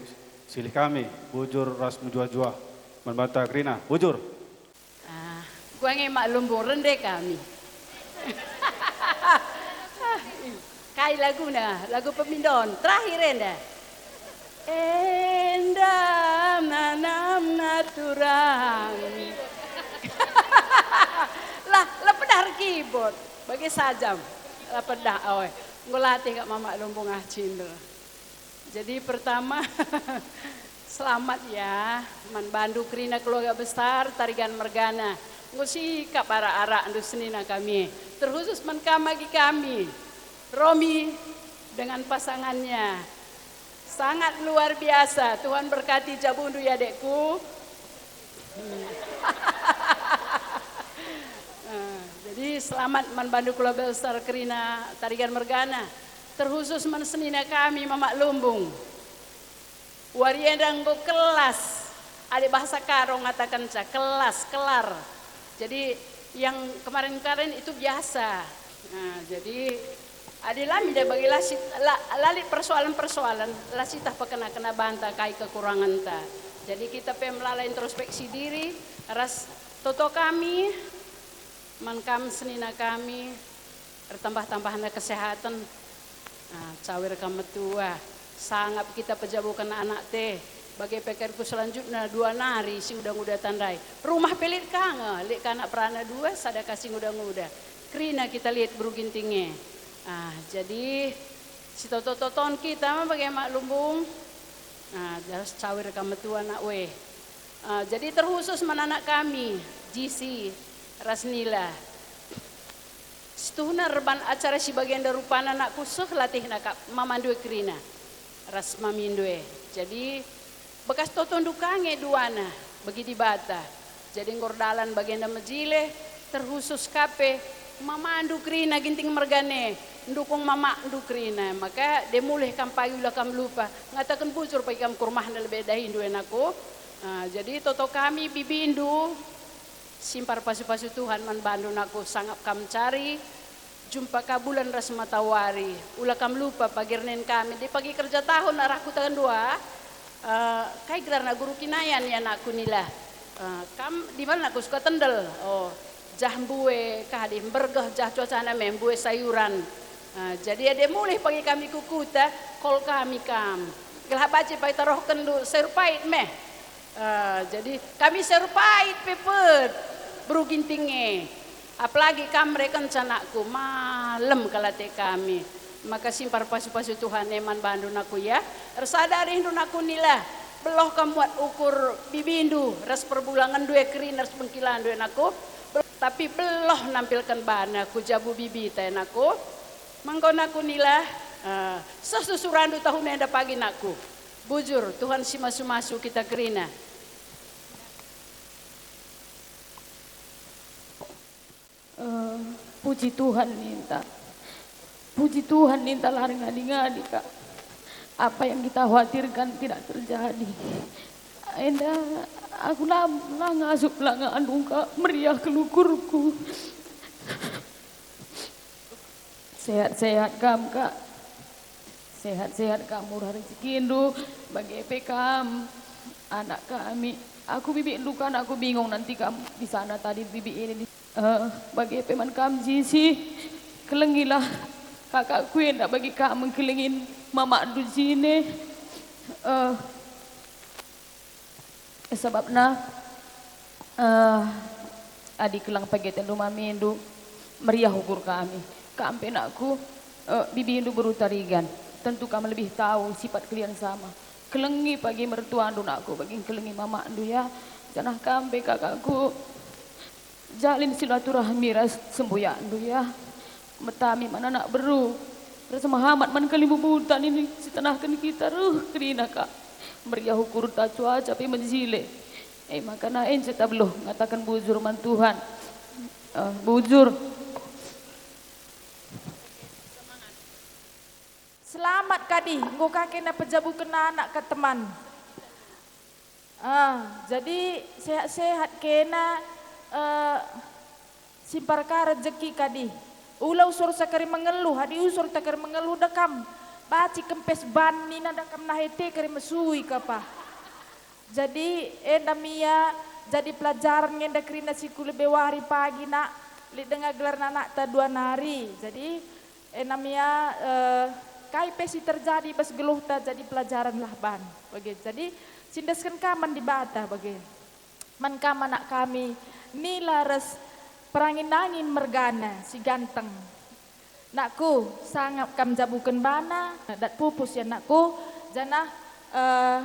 silih kami, bujur ras mejuah-juah man banta kerina. Bujur. Ah, kuange mak lumbung rende kami. Kai laguna? Lagu Pemindon. Terakhir enda. Enda nanamna turang. Lah, la pedah erkibot. Bage saja. La pedah, oi. Enggo latih kap Mamak Lumbung ah, Cindel. Jadi pertama, selamat ya, man bandu kerina keluarga besar Tarigan mergana. Enggo sikap arak-arakndu senina kami. Terkhusus man kam agi kami, Romi dengan pasangannya. Sangat luar biasa. Tuhan berkati jabundu ya, dekku. Hmm. Ah, jadi selamat man bandu keluarga besar kerina Tarigan mergana. Terkhusus man senina kami, Mamak Lumbung. Wari enda enggo kelas, adi bahasa Karo ngatakenca kelas, kelar. Jadi, yang kemarin-kemarin itu biasa. Nah, jadi, adi la mida bagi la sit-, la, la lit persoalan-persoalan, la sitah pekena-kena banta kai kekurangenta. Jadi, kita pe melala introspeksi diri, ras toto kami, man kam senina kami, ertambah-tambahna kesehatan. Ah, cawir kam metua. Sangap kita pejabuken anak te. Bage pe kerku selanjutna dua nari si nguda-nguda tandai. Rumah pe lit ka nge, lit ka anak perana dua, sada ka si nguda-nguda. Kerina kita lit beru Ginting e. Ah, jadi sitoto-toton kita ma bage Mak Lumbung. Ah, jelas cawir kam metua nak weh. Ah, jadi terkhusus man anak kami, Jisi, ras Nila. Situhuna erban acara si bagenda rupana nakku seh latihna kap mamandu e kerina ras mamindu e. Jadi, bekas totondu ka nge duana bagi Dibata. Jadi, enggo erdalan bagenda mejile, terkhusus ka pe mamandu kerina Ginting mergana e, ndukung mamakndu kerina. Maka, de mulih kam pagi ula kam lupa, ngataken bujur pagi kam ku rumahna lebe dahindu e nakku. Ah, jadi, toto kami bibindu, simpar pasu-pasu Tuhan man bandu nakku, sangap kam cari, jumpa ka bulan ras matawari. Ula kam lupa pagi ernen kami, di pagi kerja tahun arahku tangan dua, eh, kai gelarna guru kinayan ya nakku Nila. Eh, kam di mana nakku suka tendel? Oh, jah mbue kadi mbergeh jah cuacana me mbue sayuran. Eh, jadi ade mulih pagi kami ku kuta, kol kami kam. Gelah baci pagi tarohkenndu sayur pait me. Ah, jadi kami sayur pait pe pet, beru Ginting e. Apalagi kam merekenca nakku, malem kal ate kami. Maka simpar pasu-pasu Tuhan e man bandu nakku ya. Ersada rindu nakku Nila, beloh kam muat ukur bibindu ras perbulangenndu e kerina ras bengkilandu e nakku. Tapi beloh nampilken bana ku jabu bibita e nakku. Mangko nakku Nila, ah, seh susurandu tahun enda pagi nakku. Bujur, Tuhan si masu-masu kita kerina. Eh, puji Tuhan ninta. Puji Tuhan ninta la erngadi-ngadi, Kak. Apa yang kita khawatirkan tidak terjadi. Enda aku la, la ngasup, la ngandung, Kak, meriah kelukurku. Sehat-sehat kam, Kak. Sehat-sehat kam, murah rezekindu, bage pe kam, anak kami. Aku bibindu kan, aku bingung nanti kam di sana tadi bibi ini di, eh, bage pe man kam Jisi. Kelengilah kakakku enda bagi kam mengkelengin mamakndu jine. Eh, Sabapna, eh, adi kelang pegetendu mamindu, meriah ukur kami. Kam pe nakku, eh, bibindu beru Tarigan, tentu kam lebih tahu sipat kalian sama. Kelengi pagi mertuandu nakku, bagi kelengi mamakndu ya, janah kam pe kakakku. Jalin silaturahmi ras semboyakndu ya. Metami man anak beru, ras mehamat man kalimbubutan ini sitenahken kita reh kerina, Kak. Meriah ukurta cuaca pe mejile. E maka naenca tabeluh ngataken bujur man Tuhan. Eh, bujur. Selamat kadi, enggo ka kena pejabuken anak ka teman. Ah, jadi sehat-sehat kena, eh, simpar ka rejeki kadi. Ula usursa kari mengeluh, adi usurta kari mengeluh dekam. Baci kempes ban nina dekam nahe te kari mesui kapa. Jadi enda mia jadi pelajaran ngenda kerina si ku lebe wari pagi nak, lit denga gelarna anakta dua nari. Jadi Enam ia, eh, kai pe si terjadi bas geluhta jadi pelajaranlah ban. Bage. Jadi, sindesken kam man Dibata bage. Man kam anak kami, Nila ras perangin-angin mergana si ganteng. Nakku, sangap kam jabuken bana, dat pupus ya nakku, janah, eh,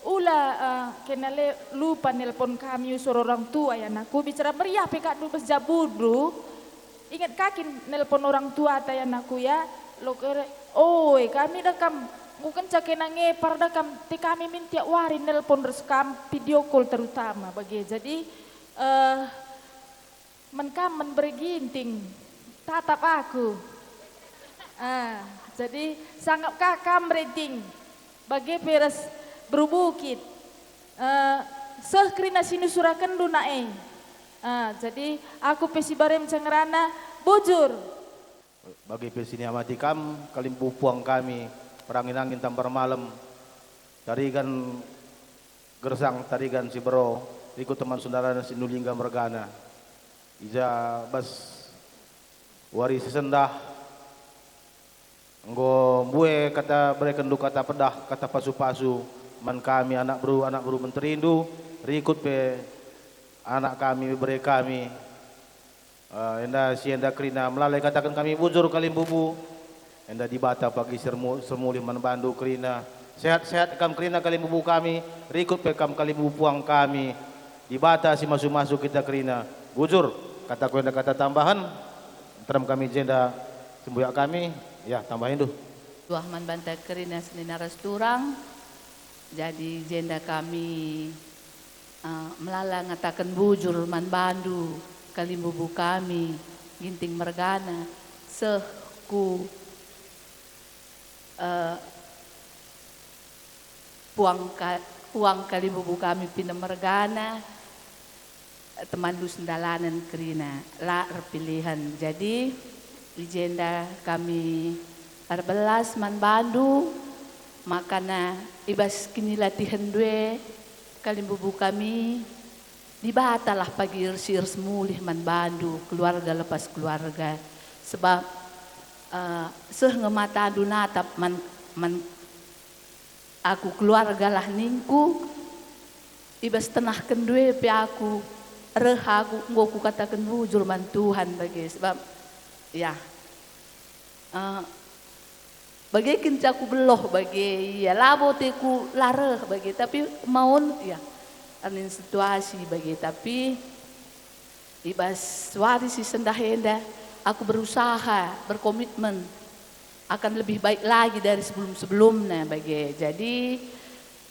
ula, eh, kena le lupa nelpon kami usur orang tua ya nakku, bicara meriah pe kak dubes jabundu, inget kakin nelpon orang tua ta ya nakku ya, lo kere, oi kami da kam, ku kenca kena ngepar da kam, te kami min tiap wari nelpon ras kam, video call terutama bage. Jadi, eh, Man kam man bere Ginting, tatap aku. Ah, jadi sangap ka kam Ginting, bage pe ras beru Bukit. Eh, seh kerina si nusurakenndu nak e. Ah, jadi aku pe si barem cengerana, bujur. Bage pe si niamati kam, kalimbubu puang kami, perangin-angin tambar malem, tarigan gersang, tarigan si bero, rikut teman saudara si nulingga mergana. I ja bas wari si sendah, enggo mbue kata berekenndu kata pedah, kata pasu-pasu man kami anak beru, anak beru menterindu, rikut pe anak kami, bere kami. Eh, enda si enda kerina melala ikataken kami bujur kalimbubu. Enda Dibata pagi sermu-, sermulih man bandu kerina. Sehat-sehat kam kerina kalimbubu kami, rikut pe kam kalimbubu puang kami. Dibata si masu-masu kita kerina. Bujur, kataku enda kata tambahen. Nterem kami jenda sembuyak kami. Ya, tambahindu. Tuah man banta kerina senina ras turang. Jadi jenda kami, eh, melala ngataken bujur man bandu, kalimbubu kami, Ginting mergana, seh ku, eh, puang ka-, puang kalimbubu kami Pinem mergana, temanndu sendalanen kerina, la erpilihen. Jadi, i jenda kami erbelas man bandu, makana i bas kinilatihenndu e, kalimbubu kami, Dibatalah pagi ersiers mulih man bandu, keluarga lepas keluarga. Sebab, eh, seh nge matandu natap man, man aku keluargalah ningku, i bas tenahkenndu e pe aku reh aku, enggo kukataken bujur man Tuhan bage, sebab, ya, eh, bage kenca kubeloh bage, ia labo teku la reh bage, tapi maun, ya, arnin situasi bage, tapi i bas wari si sendah enda, aku berusaha, berkomitmen akan lebih baik lagi dari sebelum-sebelumnya bage. Jadi,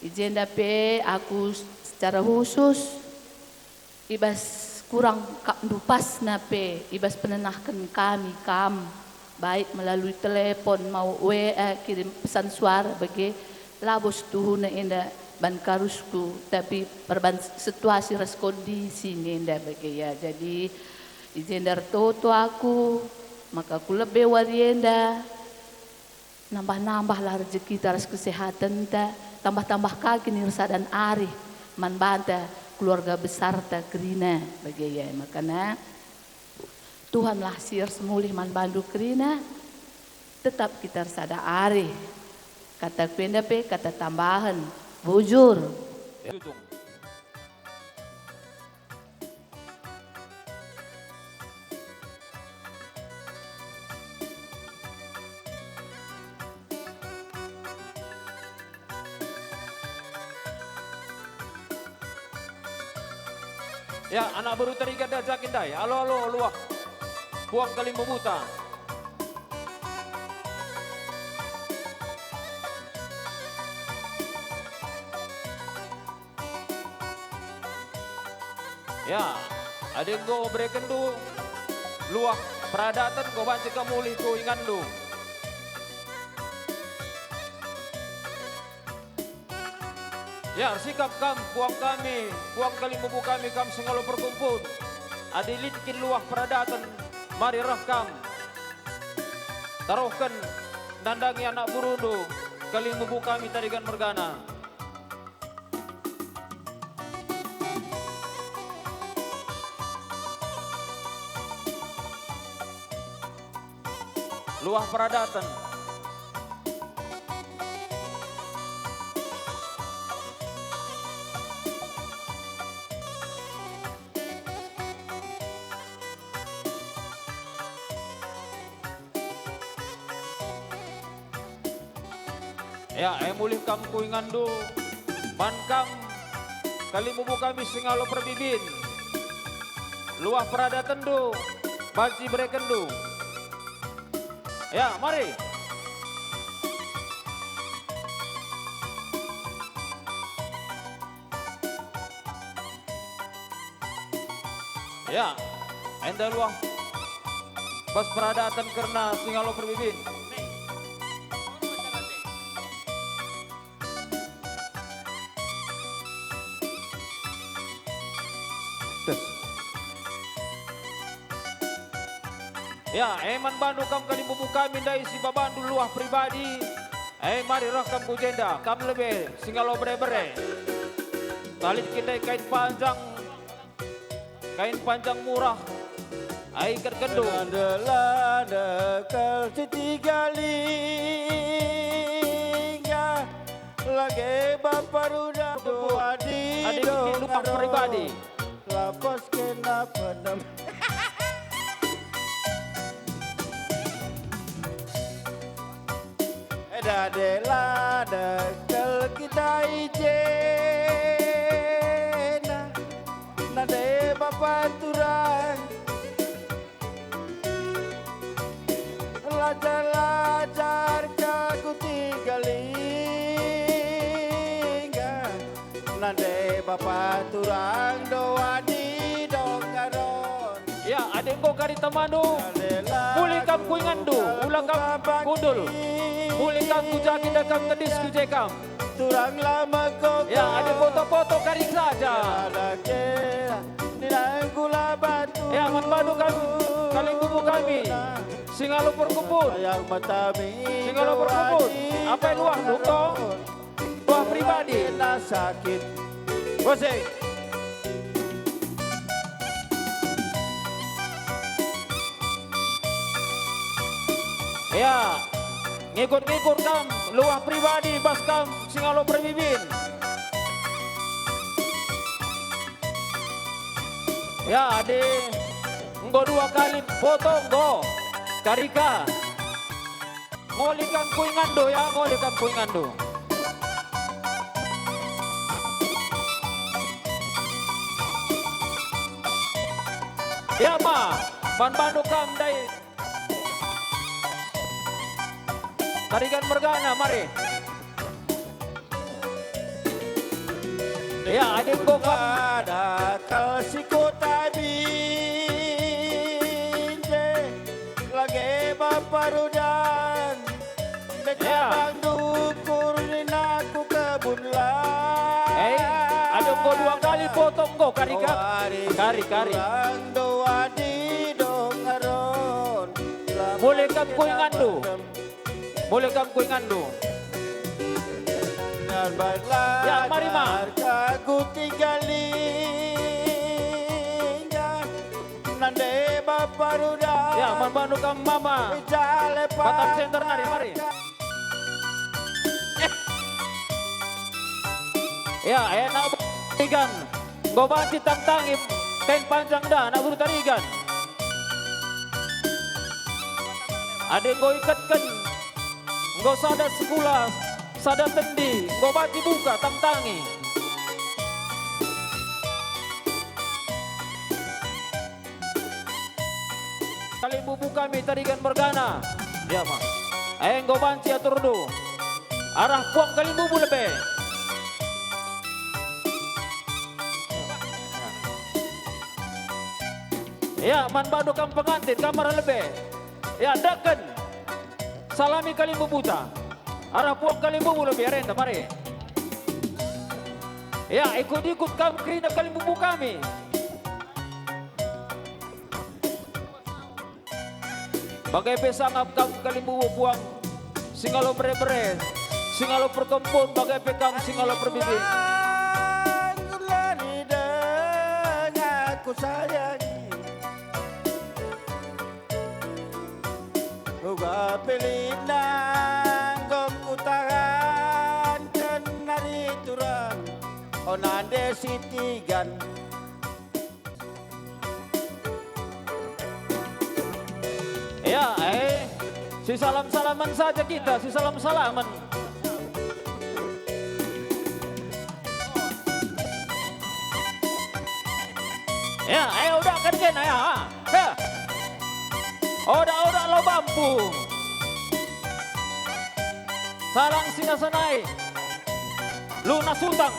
i jenda pe aku secara khusus i bas kurang kap ndupasna pe, i bas penenahken kami kam, baik melalui telepon, mau W A, kirim pesan suara bage, labo situhuna enda ban karusku, tapi perban situasi ras kondisi nge enda bage ya. Jadi, i jenda ertoto aku, maka kulebe wari enda, nambah-nambahlah rejekita ras kesehatenta, tambah-tambah ka kinirasadan arih man banta keluarga besarta kerina bage ya. Makana, Tuhanlah si ersemulih man bandu kerina, tetap kita ersada arih. Kataku enda pe kata tambahen, bujur. Ya, anak beru terigat da jakin ndai. Alo, alo, luah. Puang kalimbubuta. Ya, adi enggo berekenndu luah peradaten, enggo banci kam mulih ku inganndu. Ya, ersikap kam, puang kami, puang kalimbubu kami, kam sengalo perkumpul. Adi lit kin luah peradaten, mari reh kam. Taruhken nandangi anak berundu, kalimbubu kami Tarigan mergana. Luah peradaten. Ya, e mulih kam ku inganndu, man kam kalimbubu kami si ngalo perbibin. Luah peradatenndu, banci berekenndu. Ya, mari. Ya, enda luah bas peradaten kerna si ngalo perbibin. Tes. Ya, e man bandu kam kalimbubu kami ndai si babandu luah pribadi. E mari reh kam ku jenda, kam lebe si ngalo bere-bere. Talit ke ndai kain panjang, kain panjang murah, ai iketkenndu. Landa-landa kal sitiga lingga, lage bapa ruda. Adik, adik, luah pribadi. Lapos kena penem. Dade la dekel kita i jena, nande bapa turang. Lajar-lajar ka ku tiga lingga, nande bapa turang doa di donggaron. Ya, adi enggo kari temandu, mulih kam ku inganndu, ula kam kundul. Mulih kam ku ja, enda kam tedis ku je kam. Turang la mekong. Ya, adi poto-poto kari saja. Ada ke, ninang gula batu. Ya, man bandu kam, kalimbubu kami. Si ngalo perkupun. Yang mata mi. Si ngalo perkupun. Apai luahndu enggo? Luah pribadi. Kena sakit. Musik. Ya, ngikut-ngikut kam, luah pribadi bas kam si ngalo perbibin. Ya, adi enggo dua kali poto enggo, kari ka. Mulih kam ku inganndu, ya, mulih kam ku inganndu. Ya, ma, man bandu kam ndai. Tarigan mergana, mari. Ya, adi enggo kam. Ada kal si kota binje, lage bapa rudan, ya. Becabang dukur nina ku kebun la. Eh, adi enggo dua kali poto enggo, kari ka? Kari, kari. Doa di donggaron. Mulih kam ku inganndu. Mulih kam ku inganndu. Ya, mari, ma. Kagu tiga lingga, nande bapa ruda. Ya, man bandu kam mama. Jale Batam Center nari, mari. Ya, enak ikan. Enggo banci tangtangi kain panjang dah anak beru Tarigan. Adi enggo iketken, enggo sada sekula, sada tendi, enggo banci buka tangtangi. Kalimbubu kami Tarigan mergana. Ya, ma. Eh, enggo banci aturndu. Arah puang kalimbubu lebe. Ya, man bandu kam pengantin, kam arah lebe. Ya, deken. Salami kalimbubuta. Arah puang kalimbubu lebe, arenda, mari. Ya, ikut-ikut kam kerina kalimbubu kami. Bage pe sangap kam kalimbubu puang, si ngalo bere-bere, si ngalo perkempun, bage pe kam si ngalo perbibin. Aku sayangi. Uga Nande Sitigan. Ya, eh, sisalam-salaman saja kita, sisalam-salaman. Ya, eh, udah kan kena ya. Ha. Oda-oda lo bampu. Salang Singasana e. Lunas utang.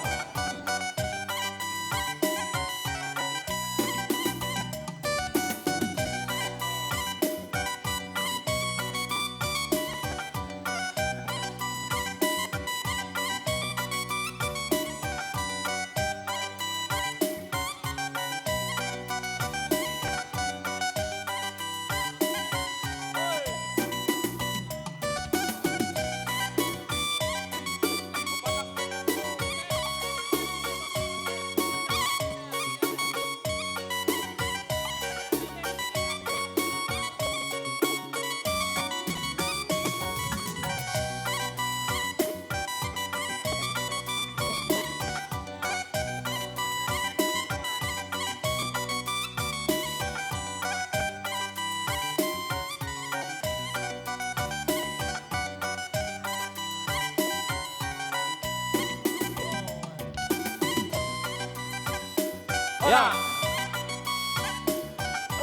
Ya.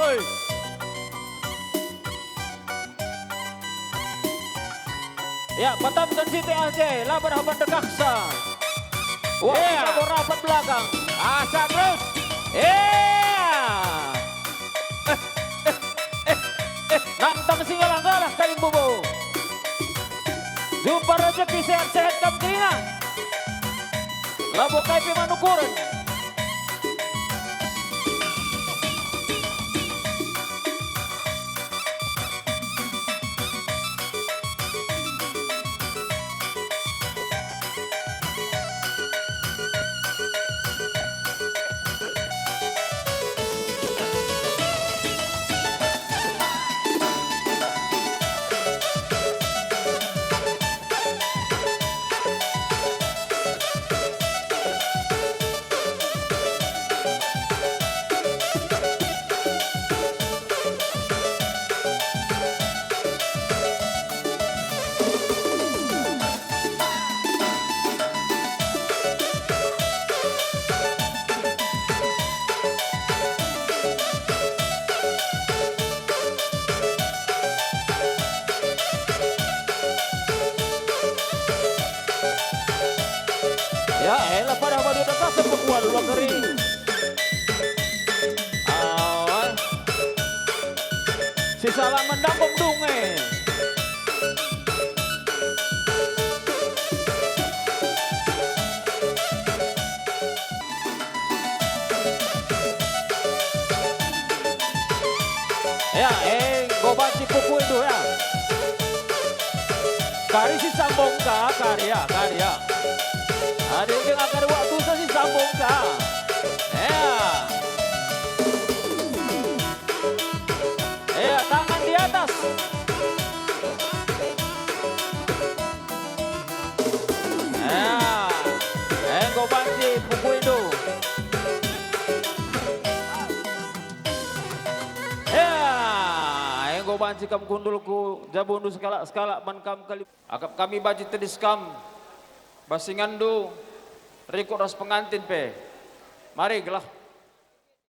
Oi. Ya, patamken si T A J, laban haban dekahsa. Wah, iya. Kita rapat belakang. Asa terus. Iya. Nantang si ngalah-ngalah kalimbubu. Jumpa rejeki, sehat-sehat kam kerina. Labo kai pe man ukuren. Ya, elah pada badu atas pekual luar kering. Awas. Si salah mendambung dunge. Ya, enggo banci pukuindu, ya. Kari si sambung ka, kari, ya, kari, ya. Adi ujung akar waktu sa si sambung ka. Ya. Ya, tangan di atas. Ya, enggo banci pukuindu. Ya, enggo banci kam kundul ku jabundu sekalak-sekalak man kam kali. Akap kami banci tedis kam, bas inganndu, rikut ras pengantin pe. Mari, gelah.